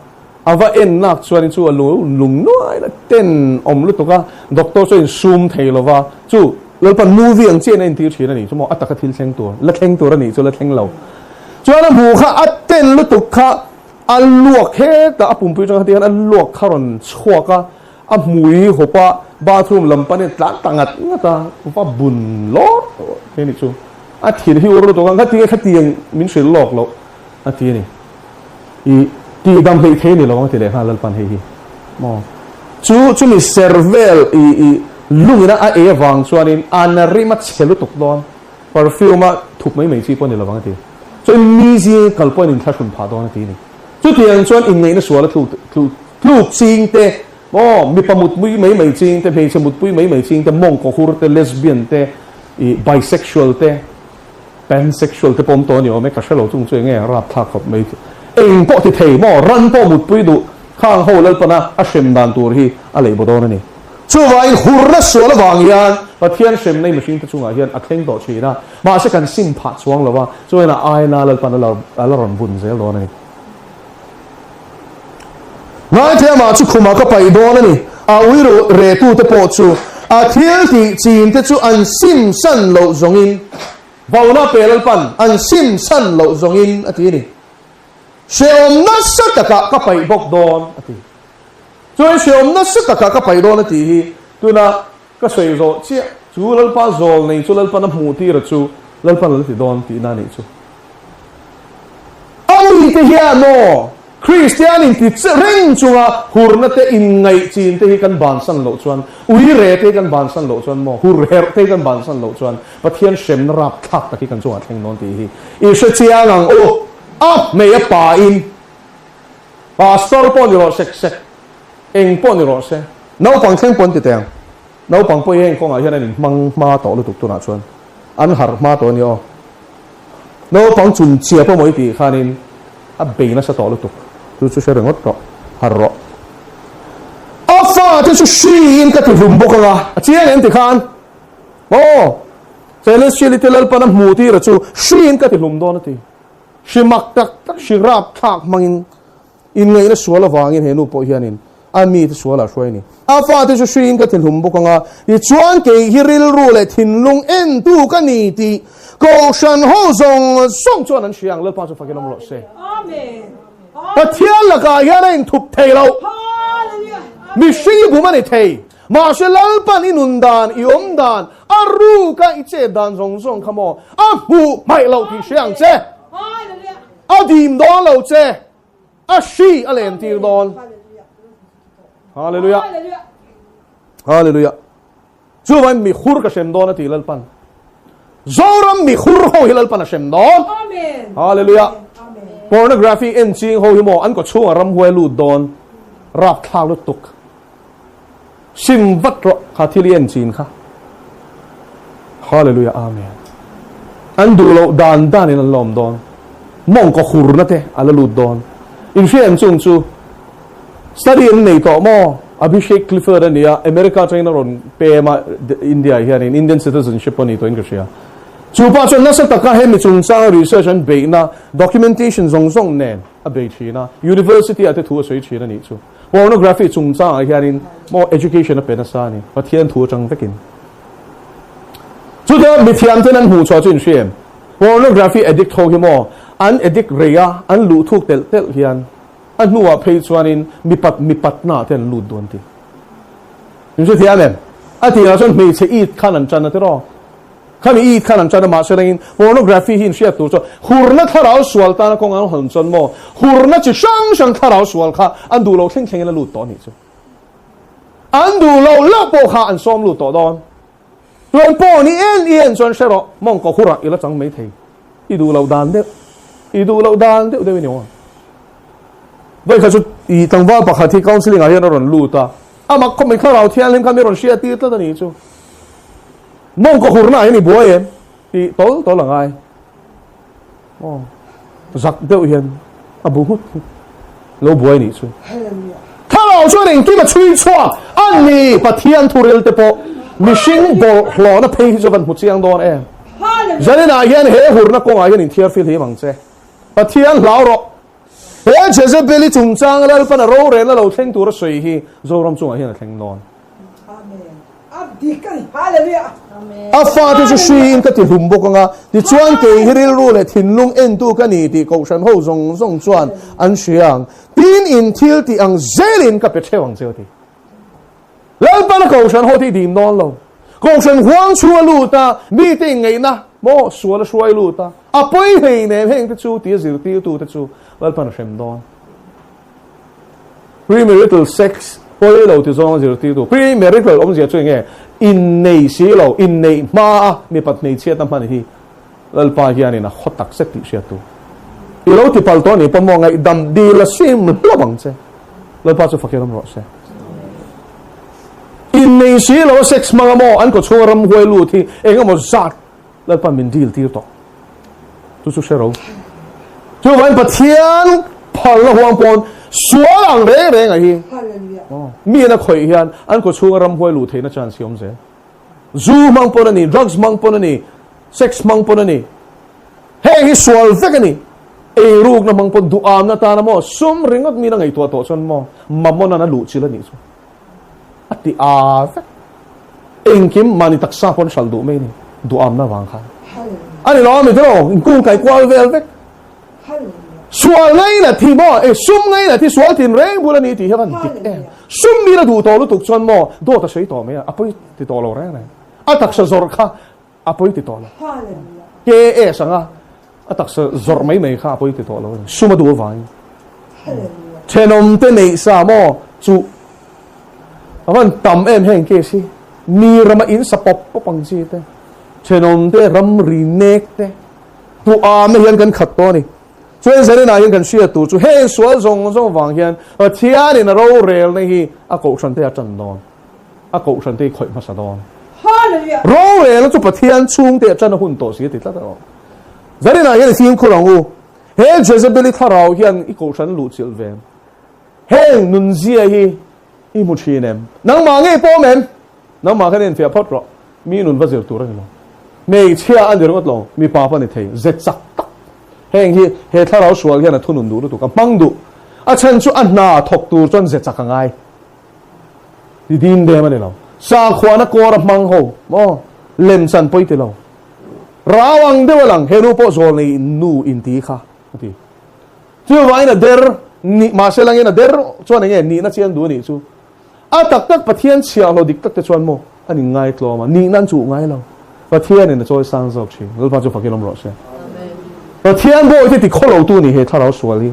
a va en nak chuan chu a lung nuai la ten awm lutuk a, doctor chuan in sum thei lo va, chu Lalpan movie ang chiah in a entir thin a nih chu maw, a taka thil thleng tur la thleng tur a nih chu la thleng lo. Chuan a hmuh kha a ten lutuk kha. A luak hetah a pumpui atang kha ti hian a luak kha rawn chhuak a, a hmui hawp a, bathroom lam panin a tlan ta ngat ngat a, va bun lawr thei a nih chu. A thin hi ur lutuk a, ngati nge khatiang min hrilh lawk loh a ti a ni. I tihdam hleih thei a ni lo ang a ti leh nghal Lalpan hei hi maw. Chu chumi ser vel i i lungin a ei avang chuanin a na rim a chhe lutuk dawn. Perfume a thup mai mai chi pawh a ni lo vang a ti. Chuan mi zing kal pawhin inthlahrun phah dawn a ti a ni. Chutiang chuan inngaihna sual a thluk thluk tluk ching te, aw mipa mutpui mai mai ching te, hmeichhe mutpui mai mai ching te, mawngkaw hur te, lesbian te, ih bisexual te, pansexual te pawh awm tawh a ni awm e, ka hre lo chung chu eng nge rapthlak khawp mai. Eng pawh ti thei maw, ran pawh mutpui duh khang ho Lalpana a hrem dan tur hi a lei baw dawn a ni. Chuvangin hurna sual avang hian Pathian hremna i mihringte chungah hian a thleng tawh thin a, mahse kan sim phah chuang lo a, chuan a aina Lalpan a la rawn bun zel dawn a ni. Ngaithiamah chu khumah ka paih dawn a ni, a ui retute pawh chu a thil tih chinte chu an sim san loh zawngin, vauna pe Lalpan an sim san loh zawngin a ti a ni. Hrehawm nasa takah ka paih bawk dawn a ti. Chuan hrehawm nasa takah ka paih dawn a tih hi tuna ka sawi zawh chiah chu Lalpa zawl nei chu Lalpan a hmuh tir a chu Lalpan a la ti dawn tihna a nih chu. A mite hian maw Kristian in ti reng chunga hurna te inngaih chin te hi kan bansan loh chuan ui re te hi kan bansan loh chuan maw hur herh te hi kan bansan loh chuan Pathian hremna rapthlak tak hi kan chungah thleng dawn tih hi i hre chiang ang u. A hmei a pa in Pastor pawh ni rawh sek sek, eng pawh ni rawh se. Naupang thleng pawh an ti teng. Naupang pawh hi heng kawngah hian an inhmang hma tawh lutuk tunah chuan an harh hma tawh a nia aw. Naupang chumchia pawh maw i tih khanin a bei nasa tawh lutuk. Chu chu hre ringawt tawh, harh rawh. A fate chu hriin ka ti hlum bawk anga, a chiang em ti khan? Aw, Celestial-i te Lalpan a hmuh tira chu hriin ka ti hlum dawn a ti. Hri mak tak tak, hri rapthlak hmangin inngaihna sual avangin he nu pawh hianin a mite sualah hruai a ni. A fate chu hriin ka thinhlum bawk ang a, tichuan kei hi rilru leh thinlung entu ka ni tih Kohhran ho zawng zawng chuan an hria ang, Lalpa chu fakin awm rawh se. Pathian lakah hian a inthup thei lo. Mihring i bum a ni thei. Mahse Lalpan i nun dan, i awm dan, a ruka i chet dan zawng zawng kha maw a hmuh hmaih loh tih hria ang che. A dim dawn lo che, a hri a len tir dawn. Hallelujah. Hallelujah. Chuvain mi hur ka hrem dawn a ti Lalpan. Zoram mi hur ho hi Lalpan a hrem dawn. Hallelujah. Pornography en ching ho hi maw an kawchhunga ramhuai lut dawn. Rapthlak lutuk. Sim vat rawh kha thil i en chin kha. Hallelujah Amen. An duh loh dan dan in an lawm dawn. Mawngkaw hurna te a la lut dawn. In hria em chung chu study an nei tawh maw? Abhishek Clifford a nia, America atangin a rawn pem a India ah hianin Indian citizenship a ni tawhin ka hria. Chu pa chuan nasa taka hemi chungchanga research an beihna documentation zawng zawng nen a bei thin a, university ah te thu a sawi thin a nih chu. Pornography chungchangah hianin maw education a pe nasa a ni, Pathian thu atang vekin. Chutia mithiam ten an hmuh chhuah chu in hria em? Pornography addict ho hi maw an addict rei a, an luh thuk telh telh hian a hnuah phei chuanin mipat mipatna ah te an lut dawn tih. In hrethiam em? A tirah chuan hmeichhe it khan an tan a tiraw? Khami i khan an tan a, mahse rengin pornography hi inhriat tur chuan hurna thlarau sual tana kawng an hawn chuan maw hurna chi hrang hrang thlarau sual kha an duh loh thleng thlengin a lut tawh a nih chu. An duh loh loh pawh kha an sawm lut tawh dawn. Chuan pawh ni en i en chuan hre rawh, mawngkaw hurah i la chang mai thei. I duh loh dan deuh, i duh loh dan deuh deuh i ni awm. Vawi kha chu i tlangval pakhat hi counselling ah hian a rawn lut a, a mak khawp mai thlarau thianghlim kha mi rawn hriat tir tlat a nih chu. Mawngkaw hurna ah hian i buai em? Tih tawl tawl a ngai. Aw, zak deuh hian a bu nghut nghut. Lo buai nih chu. Thlarau chuan engkim a chhui chhuak a ni. Pathian thuril te pawh mihring bawlhhlawhna phei hi chu van hmu chiang dawn em. Zaninah hian he hurna kawngah hian inthiar fil him ang che. Pathian hlau rawh. He Jezebeli chungchanga Lalpan a rorelna lo thleng tur a sawi hi Zoram chungah hian a thleng dawn. Amen. A fate chu hriin ka ti hlum bawk ang a, tichuan kei hi rilru leh thinlung entu ka ni tih kohhran ho zawng zawng chuan an hria ang. Tin, in thil tih ang zelin ka pe theuh ang che u ti. Lalpana kohhran ho te i dim dawn lo. Kohhran huang chhunga lut a, mite inngaihna maw sual a hruai lut a, a pawi hlei nem heng te chu tia zirtirtu te chu Lalpan a hrem dawn. Premarital sex pawi lo ti zawnga zirtirtu premarital awmzia chu enge innei si lo, inneih hma a mipat hmeichhiatna hman hi Lalpa hianin a haw tak zet tih hriat tur. I lo ti pal tawh a nih pawh maw ngaihdam dil a sim hlawp ang che. Lalpa chu fakir awm rawh se. Innei si lo a sex hmang a maw an kawchhunga ramhuai lut hi eng emaw zat Lalpa min dil tir tawh. Chu chu hre ro. Chuvangin Pathian phalna huang pawn sual ang reng reng a hi. Mi an a khawih hian an kawchhunga ramhuai luh theihna chance hi awm zel. Zu hmang pawn a ni, drugs hmang pawn a ni, sex hmang pawn a ni. Heng hi sual vek a ni. Eirukna hmang pawn duhamna tana maw sum ringawt min a ngaihtuah tawh chuan maw mamawna a luh chil a nih chu. A ti a vek. Engkim mahni taksa pawn hral duh mai a ni duhamna vang khan. A ni lo a mi tiraw inkung kai kual vel vek. Sual ngaina thi maw e sum ngaina thi sual tin reng bul a ni tih hi a van dik em. Sum min a duh tawh lutuk chuan maw dawt a sawi tawh mai a, a pawi ti tawh lo reng reng. A taksa zawrh kha a pawi ti tawh lo. KS anga a taksa zawrh mai mai kha a pawi ti tawh lo a ni. Sum a duh avangin. Thenawm te neih sa maw chu a van tam em heng case hi. Mi rama in sa pawp pawp ang chi te, thenawm te ramri nek te, duham hian kan khat tawh a ni. Chuan Zarinah hian kan hriat tur chu heng sual zawng zawng vang hian Pathianin a rorelna hi a kohhran te a tan dawn. A kohhran te hi khawih hmasa dawn. Rorelna chu Pathian chhungte a tan a hun tawh si a ti tlat a. Zarinah hian i fimkhur ang u. He Jezebeli thlarau hian i kohhran luhchilh ve. Heng nunzia hi i hmu thin em? Nangmah ngei pawm em? Nangmah khan enfiah phawt rawh. Mi nun va zir tur a ni lo. Hmeichhia a ni ringawt lo, mipa pawh a ni thei. Ze chak tak. Heng hi he thlarau sual hian a thunun duh lutuk, a hmang duh. A chhan chu a hna thawk tur chuan ze chak a ngai. Ti dim dem a ni lo. Sakhuana kawr a hmang ho maw? Lem chan pawi ti lo. Rau ang deuh a lang, he nu pawh zawl nei nu inti kha a ti. Chuvangin a der ni, mahse langin a der chuan enge nihna chiang duh a nih chu. A tak tak Pathian chhiahhlawh dik tak te chuan maw an in ngaitlawm a, nihna an chuh ngai lo. Pathianin a chawi sang zawk thin. Lalpa chu fakin awm rawh se. Pathian bawi te ti khaw lo tu ni he thlarau sual hi.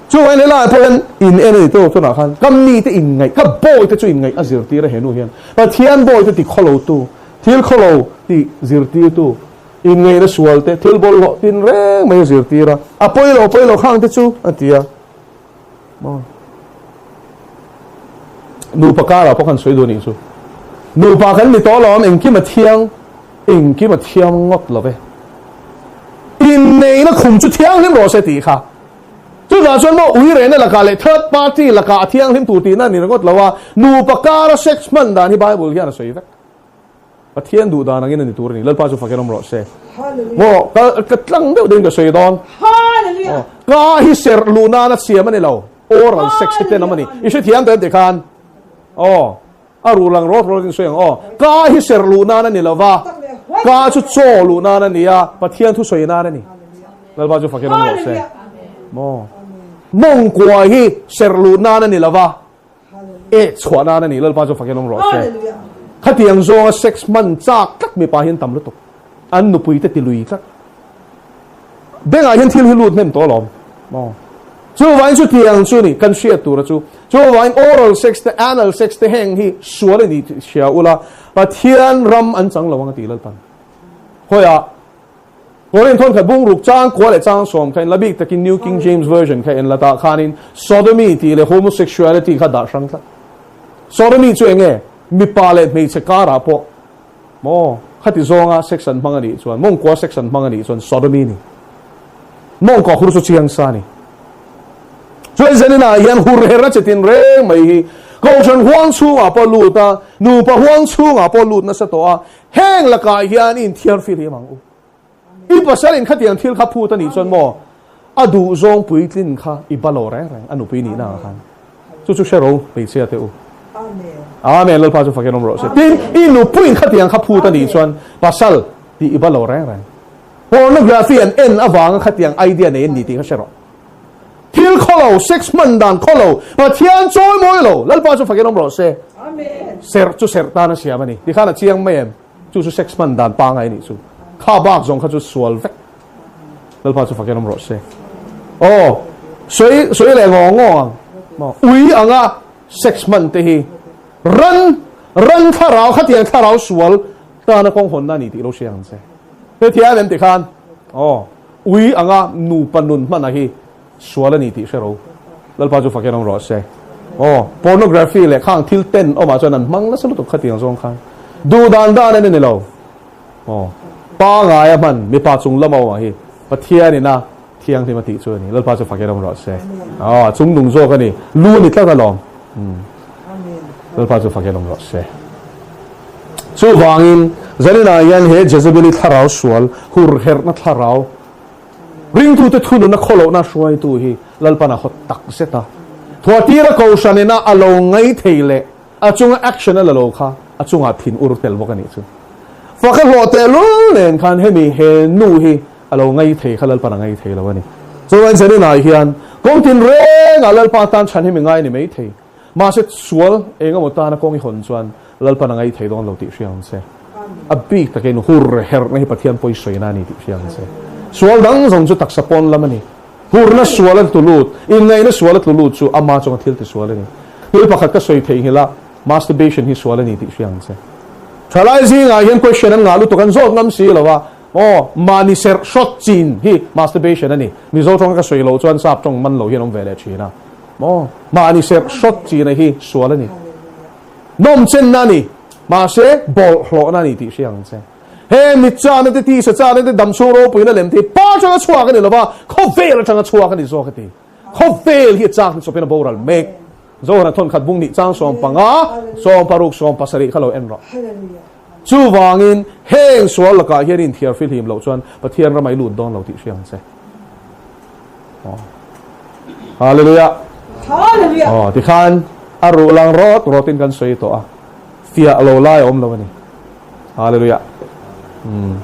Chuvangin helaiah pawh hian in en a ni tawk tunah khan ka mite in ngaih, ka bawi te chu in ngaih a zirtir a he nu hian. Pathian bawi te ti khaw lo tu, thil khaw lo ti zirtir tu, in ngaihna sual te, thil bawlhhlawh tin reng mai a zirtir a. A pawi lo, pawi lo khang te chu a ti a. Maw? Nupa karah pawh kan sawi duh anih chu. Nupa kan ni tawh lo am engkim a thiang, engkim a thiang ngawt lo ve. Inneihna khum chu thianghlim rawh se tih kha. Chuvang chuan maw ui rehna lakah leh third party lakah a thianghlim tur tihna a ni ringawt lo a, nupa kara sex hman dan hi Bible hian a sawi vek. Pathian duh dan angin a ni tur a ni. Lalpa chu fakin awm rawh se. Maw, ka, ka tlang deuh deuhin ka sawi dawn. Aw, ka hi serh luh nana siam a ni lo. Oral sex hi tenawm a ni. I hrethiam tawh em tih khan? Aw, a ruh lang rawt rawt in sawi ang. Aw, ka hi serh luh nan a ni lo va. Ka chu chaw luh nan a ni a, Pathian thu sawi nan a ni. Lalpa chu fakin awm rawh se. Maw, mawngkua hi serh luh nan a ni lo va. E chhuah nan a ni Lalpa chu fakin awm rawh se. Khatiang zawnga sex hman chak tlat mipa hian tam lutuk. An nupui te ti lui tlat. Bengah hian thil hi lut hnem tawh alawm. Maw. Chuvangin chutiang chu ni kan hriat tura chu. Chuvangin oral sex te anal sex te heng hi sual a ni tih hria ula Pathian ram an chang lo ang a ti Lalpan. Khawiah Korin thawn khat bungruk chang kua leh chang sawm kha in la bik takin New King James Version kha en la tah khanin sodomy tih leh homosexuality kha dah hrang tlat. Sodomy chu enge? Mipa leh hmeichhe karah pawh maw khati zawnga sex an hmang a nih chuan mawngkua sex an hmang a nih chuan sodomy ni. Mawngkua hur chu chiang sa ni. Chuan zaninah hian hur herna che tin reng mai hi kohhran huang chhungah pawh lut a, nupa huang chhungah pawh lut nasa tawh a, Heng lakah hian i inthiar fihlim ang u. I pasal in khatiang thil kha phut a nih chuan maw a duhzawng puitlin kha i ba lo reng reng a nupui nihna ah khan. Chu chu hre ro hmeichhia te u. Amen. Lalpa chu fakin awm rawh se. Tin, i nupuiin khatiang kha phut a nih chuan pasal tih i va lo reng reng. Pornography an en avanga khatiang idea nei an ni tih kha hre rawh. Thil khaw lo, sex hman dan khaw lo, Pathian chawi mawi lo, Lalpa chu fakin awm rawh se. Serh chu serh tan a siam a ni. Tikhan a chiang mai em? Chu chu sex hman dan pangai a nih chu. Kha bak zawng kha chu sual vek. Lalpa chu fakin awm rawh se. Aw, sawi sawi leh ngaw ngaw ang. Maw? Ui anga sex hman te hi ran ran thlarau khatiang thlarau sual tana kawng hawnna a ni tih lo hria ang che. Hetiang em tikhan aw ui anga nupa nun hman a hi sual a ni tih hre ro. Lalpa chu fakin awm rawh se. Aw pornography leh khang thil ten awmah chuan an hmang nasa lutuk khatiang zawng khan duh dan dan en a ni lo. Aw pangai a hman mipa chung lama awmah hi Pathian ina thianghlim a tih chu a ni. Lalpa chu fakin awm rawh se. Aw a chung nung zawk a ni. Lu a ni tlat alawm. Lalpa chu fakin awm rawh se. Chuvangin, zaninah hian he Jezebeli thlarau sual, hurherhna thlarau, ringtute thununa khawlohna hruaitu hi Lalpan a hawt tak zet a. Thuatira Kohhranina a lo ngai thei leh a chunga action a la lo kha a chungah thin ur tel bawk a nih chu. Fak a hlawh tehlul nen khan hemi he nu hi a lo ngai thei kha Lalpan a ngai thei lo a ni. Chuan zaninah hian kawng tinrengah Lalpa tan chhan hi mi ngai ni mai thei. Mahse sual eng emaw tana kawng i hawn chuan Lalpan a ngaih thei dawn lo tih hria ang che. A bik takin hur herhna hi Pathian pawi sawina a ni tih hria ang che. Sual dang zawng chu taksa pawn lam a ni. Hurna sual a tlu lut, inngaihna sual a tlu lut chu ama chunga thil ti sual a ni. Thil pakhat ka sawi theihnghilh a, masturbation hi sual a ni tih hria ang che. Thalai zingah hian question an ngah lutuk an zawt ngam si lo a, aw, mahni serh hrawt chin hi masturbation a ni. Mizo tawnga ka sawi loh chuan sap tawng man lo hian awm ve leh thin a. Maw? Mahni serh hrawt china hi sual a ni. Nawmchenna a ni. Mahse, bawlhhlawhna a ni tih hria ang che. He mit chana te, tisa chana te, damchhung ropuina lem te hi pa atanga chhuak a ni lova, khawvel atanga chhuak a ni zawk a ti. Khawvel hi a chak ni chawpin a boral mek. Zohana thawnkhat bung nih chang 15, 60, 70 kha lo en rawh. Chuvangin, heng sual lakah hian inthiar fihlim loh chuan Pathian ramah i lut dawn lo tih hria ang che. Hallelujah. Hallelujah. Oh, tikhan a ruh lang rawt rawtin kan sawi tawh a. Fiah lo lai a awm lo a ni. Hallelujah. Hmm.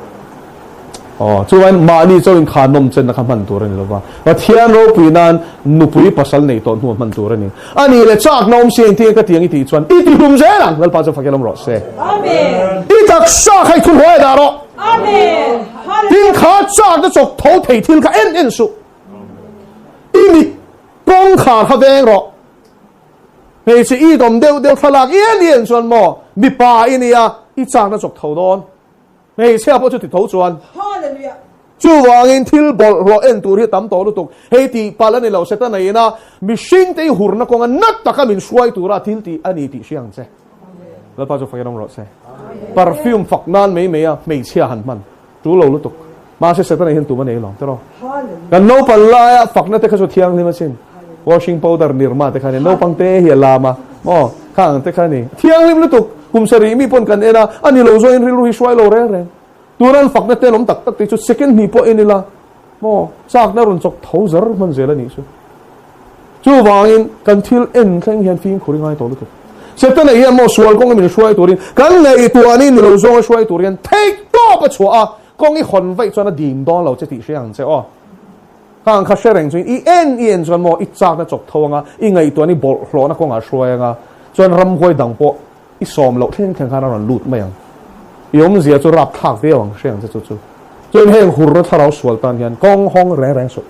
Oh, chuan mahni chaw in kha nawm chen na kha hman tur a ni lova. Pathian ropui nan nupui pasal nei tawh hnu hman tur a ni. Ani le chak na awm si engtin ka tiang i tih chuan i ti hlum zel ang. Lalpa chu fakin awm rawh se. Amen. I taksa kha i thu hnuai dah rawh. Amen. Tin kha chak na chawk tho thei thil kha en en suh. I mit kawngkhar kha veng rawh. Hmeichhe i dawm deuh deuh thlalak ian ian chuan maw mipa i nia i chak na chawk tho dawn. Hmeichhia pawh chu ti tho chuan. Hallelujah. Chuvangin thil bawlhhlawh en tur hi tam tawh lutuk. Hei tih palh a ni lo, Setana ina mihringte i hurna kawnga na taka min hruai tura thil tih a ni tih hria ang che. Lalpa chu fakin awm rawh se. Perfume fak nan mai mai a hmeichhia han hman tul lo lutuk. Mahse Setana hian tum a nei lo tiraw. Kan naupang laia fakna te kha chu thianghlim asin. Washing powder nirma te kha ni naupang te hi a lam a maw kha ang te kha ni. Thianghlim lutuk kum sarih mi pawn kan en a, a ni lo zawngin rilru hi hruai lo reng reng. Tuna an fakna te an awm tak tak te chu second hnih pawh en ila maw chakna rawn chawk tho zar hman zel a nih chu. Chuvangin kan thil en thleng hian fimkhur i ngai tawh lutuk. Setana hian maw sual kawng a min hruai turin kan ngaihtuahni ni lo zawnga hruai tur hian theih tawp a chhuah a, kawng i hawn vaih chuan a dim dawn lo che tih hria ang che aw. Khang kha hre reng chuin i en i en chuan maw i chakna chawk tho anga i ngaihtuahni bawlhhlawhna kawngah hruai anga chuan ramhuai dang pawh I sawm loh thleng thleng khan a rawn lut mai ang. I awmzia chu rap thlak viau ang hre ang che chu chu. Chuan heng hurna thlarau sual tan hian kawng hawng reng reng suh.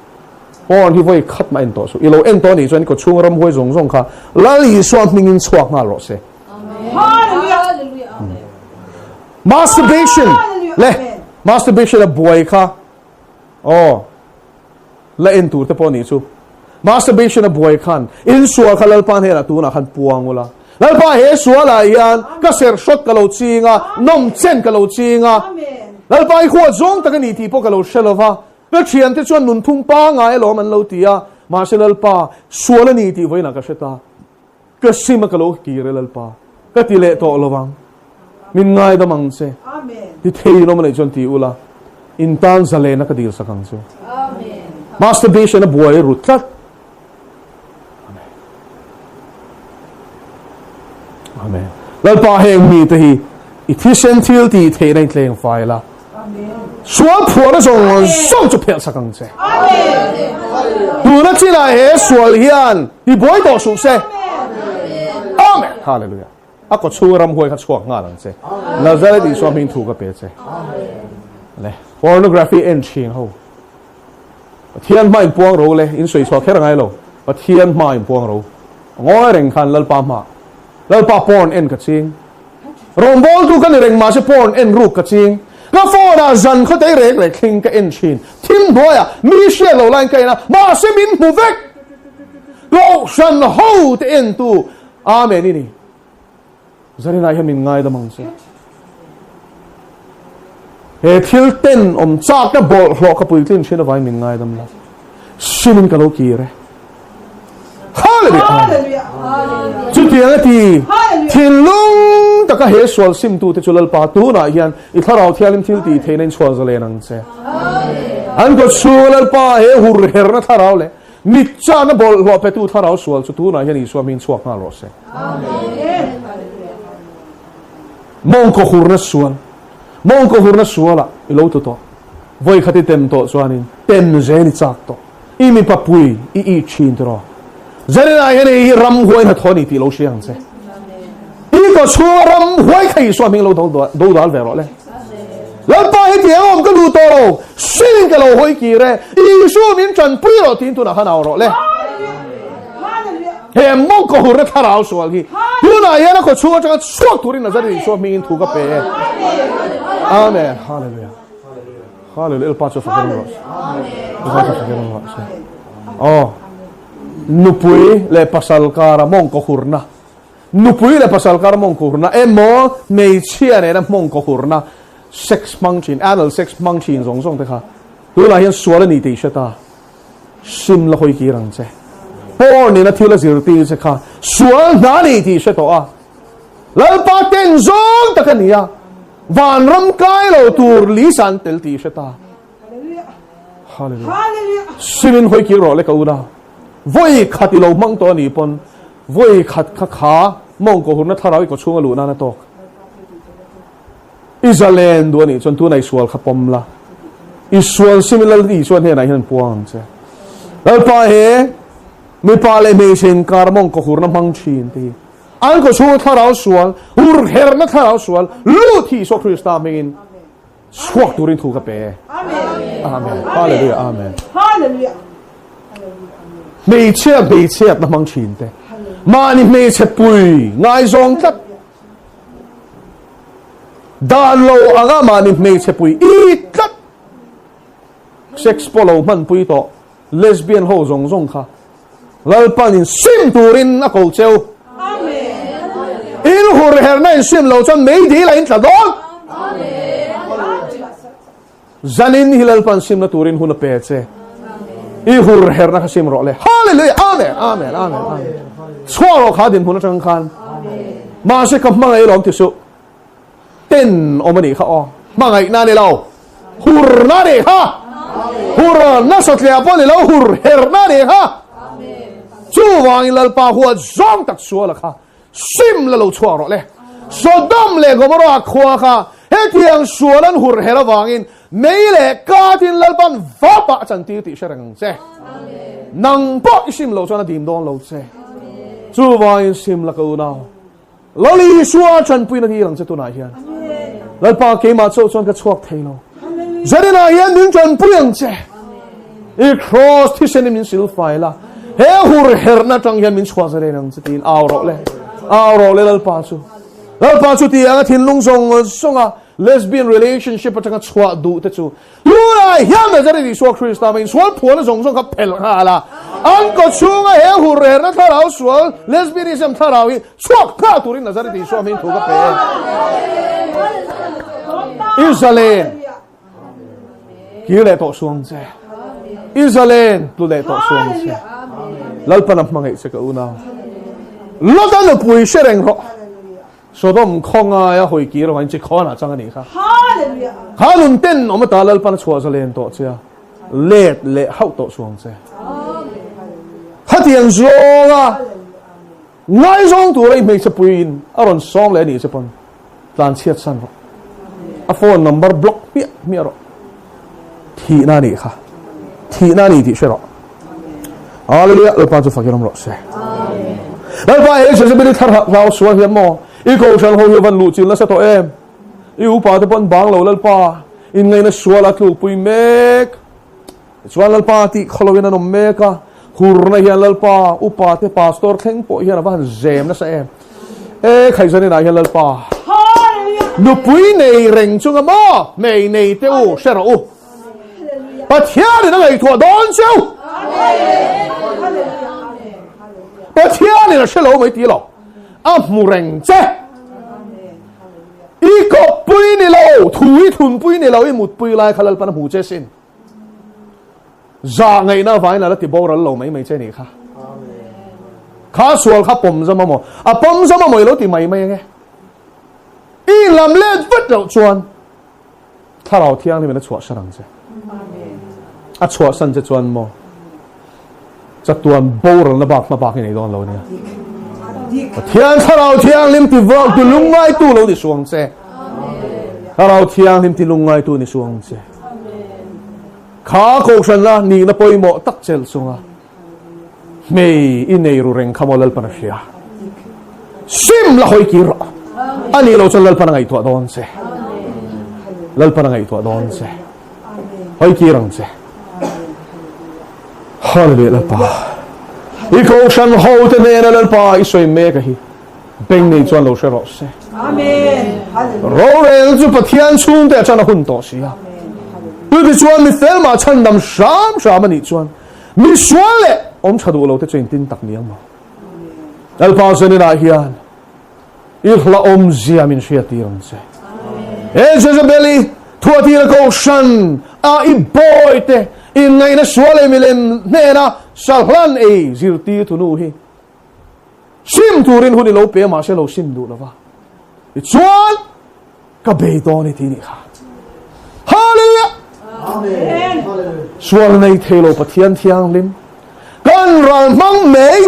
Pawn hi vawi khat mah en tawh suh. I lo en tawh anih chuan i kaw chhunga ramhuai zawng zawng kha Lal Isua hmingin chhuak nghal rawh se. Masturbation le masturbation a buai kha aw la en tur te pawh nih chu. Masturbation a buai khan in sual kha Lalpa hnenah tunah khan puang ula. Lalpa he sualah hian ka serh hrawt ka lo ching a, nawm chen ka lo ching a. Lalpa i huat zawng tak a ni tih pawh ka lo hre lo va. Ka thiante chuan nunphung pangngai alawm an lo ti a, mahse Lalpa sual a ni tih vawiinah ka hre ta. Ka sim a ka lo kir e Lalpa, ka ti leh tawh lo vang. Min ngaidam ang che. Ti thei in awm a neih chuan ti ula, in tan zalena ka dil sak ang chu. Masturbation a buai ru tlat. Lalpa heng mite hi i thisen thil tih theihna in tleng fai la. Sual phuahna zawng zawng chu phelh sak ang che. Tuna chinah he sual hian ti buai tawh suh se. Amen. Hallelujah. A kaw chhunga ramhuai kha chhuak nghal ang che. Nazareth Isua hming thu ka pe che. Le pornography en thin ho. Pathian hma in puang ro le in sawi chhuah kher angai lo. Pathian hma in puang ro. Ngawi reng khan Lalpa hma. Lalpa porn en ka ching. Rawngbawltu ka ni reng mahse porn en ruk ka ching. Ka phone ah zan khaw tei rek rek thling ka en thin. Thim hnuaiah mi hriat lo laiin ka en a, mahse min hmu vek. Kohhran ho te entu Amen i ni. Zarinah hian min ngaidam ang che. He thil ten awm chakna bawlhhlawh ka puitlin thin avangin min ngaidam lo. Simin ka lo kir e. Hallelujah! Chutiang a ti, thinlung taka he sual simtute chu Lalpa tunah hian i thlarau thianghlim thil tih theihna in chhuah zalen ang che. An kawt chhunga Lalpa he hur herna thlarau leh mit chahna bawlhhlawh petu thlarau sual chu tunah hian Isua hming chhuak nghal rawh se. Mawngkaw hurna sual, Mawngkaw hurna sualah i lo tlu tawh. Vawi khat i tem tawh chuanin tem zel i chak tawh. I mipa pui i it thin tiraw? Zaninah hian hei hi ramhuai hnathawh a ni tih lo hria ang che. I kaw chhunga ramhuai kha Isua hming lo do dal ve rawh le. Lalpa hi ti eng awm ka duh tawh lo, sin ka lo hawi kir e, Isua min tanpui rawh tiin tunah khan au rawh le. He mawngkaw hurna thlarau sual hi tunah hian a kaw chhung atanga chhuak turin Nazareth Isua hmingin thu ka pe e. Amen. Hallelujah. Hallelujah. Lalpa chu fakin rawh se. Lalpa chu fakin rawh se. Oh. Nupui leh pasal kara mawngkaw hurna. Nupui leh pasal kara mawngkaw hurna emaw hmeichhia nena mawngkaw hurna sex hmang thin, anal sex hmang thin zawng zawng te kha tunah hian sual a ni tih i hre ta. Sim la hawi kir ang che. Paul nena thil a zirtir che kha sual hna ni tih i hre tawh a. Lalpa ten zawng tak a ni a, vanram kai lo tur Lisa an tel tih i hre ta. Hallelujah. Simin hawi kir rawh le ka una. Vawi khat i lo hmang tawh a nih pawn vawi khat kha kha mawngkaw hurna thlarau i kaw chhunga luh nan a tawk. I zalen duh a nih chuan tuna i sual kha pawm la. I sual simin Lal Isua hnenah hian an puang ang che. Lalpa he mipa leh hmeichhe inkar mawngkaw hurna hmang thin te hi An kaw chhunga thlarau sual, hurherna thlarau sual, lut hi Isua Krista hmingin chhuak turin thu ka pe e. Amen. Hallelujah. Amen. Hmeichhia hmeichhiatna hmang thin te. Mahni hmeichhe pui ngaizawng tlat. Dan lo anga mahni hmeichhe pui i tlat. Sex pawh lo hmanpui tawh lesbian ho zawng zawng kha. Lalpan in sim turin a ko cheu. In hur herna in sim lo chuan mei dil a in tla dawn. Zanin hi Lalpan simna turin hun a pe che. I hur herna kha sim rawh le. Hallelujah. Amen. Amen. Amen. Amen. Chhuak rawh kha dinhmun atang khan. Mahse ka hmangaih lawm ti suh. Ten awm a nih kha aw. Hmangaihna ni lo. Hurna nih kha. Hurna satliah pawh ni lo, hur herna nih kha. Chuvangin Lalpa huat zawng tak suala kha sim la lo chhuak rawh le. Sodom leh Gomorrah khua kha hetiang sual an hur her avangin mei leh katin Lalpan vapah a chantir tih hre reng ang che. Nang pawh i sim loh chuan a dim dawn lo che. Chuvangin sim la ka unau. Lal Isua tanpuina dil ang che tunah hian. Lalpa keimah chauh chuan ka chhuak thei lo. Zaninah hian min tanpui ang che. I cross thisen in min sil fai la. He hur herna tang hian min chhuah zalen ang che tiin au rawh le. Au rawh le Lalpa chu. Lalpa chu ti anga thinlung zawng zawnga lesbian relationship atanga chhuah duh te chu Tunah hian Nazareth Isua Krista hmangin sual phuahna zawng zawng kha phelh nghal a, an kaw chhunga he hurherna thlarau sual, lesbianism thlarau hi chhuak nghal turin Nazareth Isua hming thu ka pe e. Israel kir leh tawh suang che. Israel tlu leh tawh suang che. Lalpan a hmangaih che ka unau. Lota nupui hre reng rawh. Sodom khaw ngaia hawi kir avangin chi khawnah chang a nih kha. Kha nun ten awm ata Lalpan a chhuah zalen tawh che a, let leh hauh tawh suang che. Khatiang zawnga. Ngaizawng tura i hmeichhe puiin a rawn sawm leh a nih che pawn tlanchhiat san rawh. A phone number block hmiah hmiah rawh. Thihna a nih kha. Thihna a ni tih hre rawh. Hallelujah. Lalpa chu fakin awm rawh se. Lalpa he Jezebeli thar hlau sual hian maw i kohhran ho hi van luh chil nasa tawh em? I upa te pawn bang lo Lalpa in ngaihna sual a tlukpui mek. Chuan Lalpa tih khaw loin an awm mek a, hurna hian Lalpa upa te pastor thleng pawh hian a va han zem nasa em. E Khaizanin ah hian Lalpa nupui nei reng chunga maw hmei nei te u hre rawh u. Pathianin a ngaihtuah dawn cheu. Pathianin a hre lo mai ti lo. A hmu reng che. I kawppui ni lo, thu i thunpui ni lo, i mutpui lai kha Lalpan a hmu che sin. Zah ngaihna avangin a la ti boral lo mai mai che nih kha. Kha sual kha pawm zam amaw? A pawm zam amaw i lo ti mai mai ange. I lam let vat loh chuan Thlarau Thianghlim in a chhuahsan ang che. A chhuahsan che chuan maw chatuan boralna bak hma bak i nei dawn lo nia. Pathian Thlarau Thianghlim ti vak ti lungngai tu lo ni suang che. Thlarau Thianghlim ti lungngai tu ni suang che. Kha kohhran la nihna pawimawh tak chelh chunga hmei i nei ru reng kha maw Lalpan a hria. Sim la hawi kir rawh. A nih loh chuan Lalpan a ngaihtuah dawn che. Lalpan a ngaihtuah dawn che. Hawi kir ang che. Hallelujah Lalpa. I kohhran ho te nena Lalpa i sawi mek a hi. Beng nei chuan lo hre rawh se. Amen. Rorel chu Pathian chhungte atana hun tawh si a. Chuti chuan mi fel mah chhandam hram hram a nih chuan mi sual leh awm tha duh lo te chu engtin tak ni ang maw? Lalpa zaninah hian i hlauhawm zia min hriattir ang che. He Jezebeli thuatira kohhran a i bawite inngaihna sual leh milem hnena sahlan ei zirtir thunu hi Sim turin hun i lo pe a mahse lo sim duh lova. Tichuan ka bei dawn i ti nih kha. Hallelujah! Amen. Sual nei thei lo Pathian thianghlim kan ral hmang mai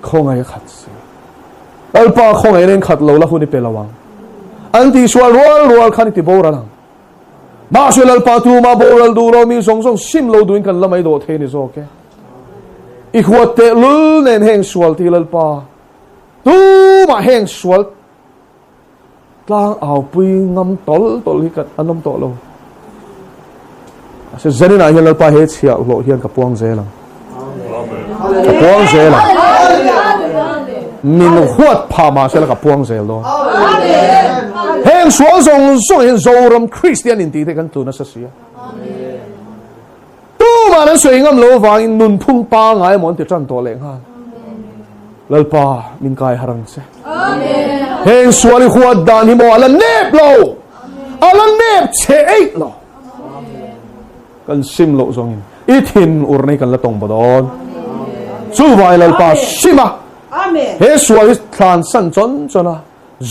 khawngaih a khat si. Lalpa khawngaih in khat lo la hun i pe lo ang. An ti sual rual rual khan i ti boral ang. Mahse Lalpa tuma boral duh lo mi zawng zawng sim lo duhin kan la mai dawh thei ni zawk e. I huat teh lul nen heng sual ti Lalpa tumah heng sual tlang au pui ngam tawl tawl hi kan an awm tawh lo. Mahse zaninah hian Lalpa he chhiahhlawh hian ka puang zel ang. Ka puang zel ang. Min huat phah mahse la ka puang zel dawn. Heng sual zawng zawng hian Zoram Kristian intih te kan tlu nasa si a. Tumah an sawi ngam lo avangin nunphung pangngai emaw an ti tan tawh leh nghal. Lalpa min kai har ang che. Heng sual i huat dan hi maw a la nep lo. A la nep che eih lo. Kan sim loh zawngin i thin ur nei kan la tawng baw dawn. Chuvai Lalpa sim a. He sual hi thlan san chawn chawn a.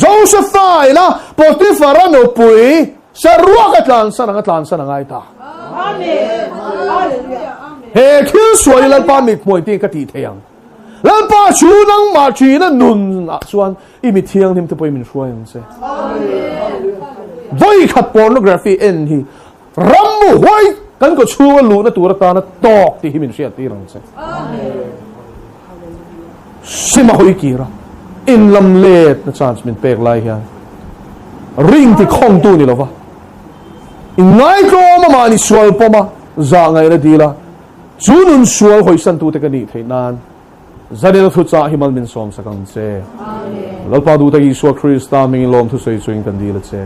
Josepha ina Potiphara nupui saruak a tlansan ang a tlansan a ngai ta. He thil sual hi Lalpa mithmuai te ka tih thei ang. Lalpa chu nangmah ṭhina nun ah chuan i mi thianghlim te pawhin min hruai ang che. Vawi khat pornography en hi ram huai kan kaw chhunga luhna tur atana tawk tih hi min hriattir ang che. Sima hawi kir a, in lam let na chance min pek lai hian ring ti khawngtu ni lova in ngaitlawm a mahni sual pawm a zah ngaihna dil a chu nun sual hawisan tute ka nih theih nan Zanina thu chah hi mal min sawm sak ang che. Lalpa duh tak Isua Krista hmingin lawmthu sawi chungin kan dil a che.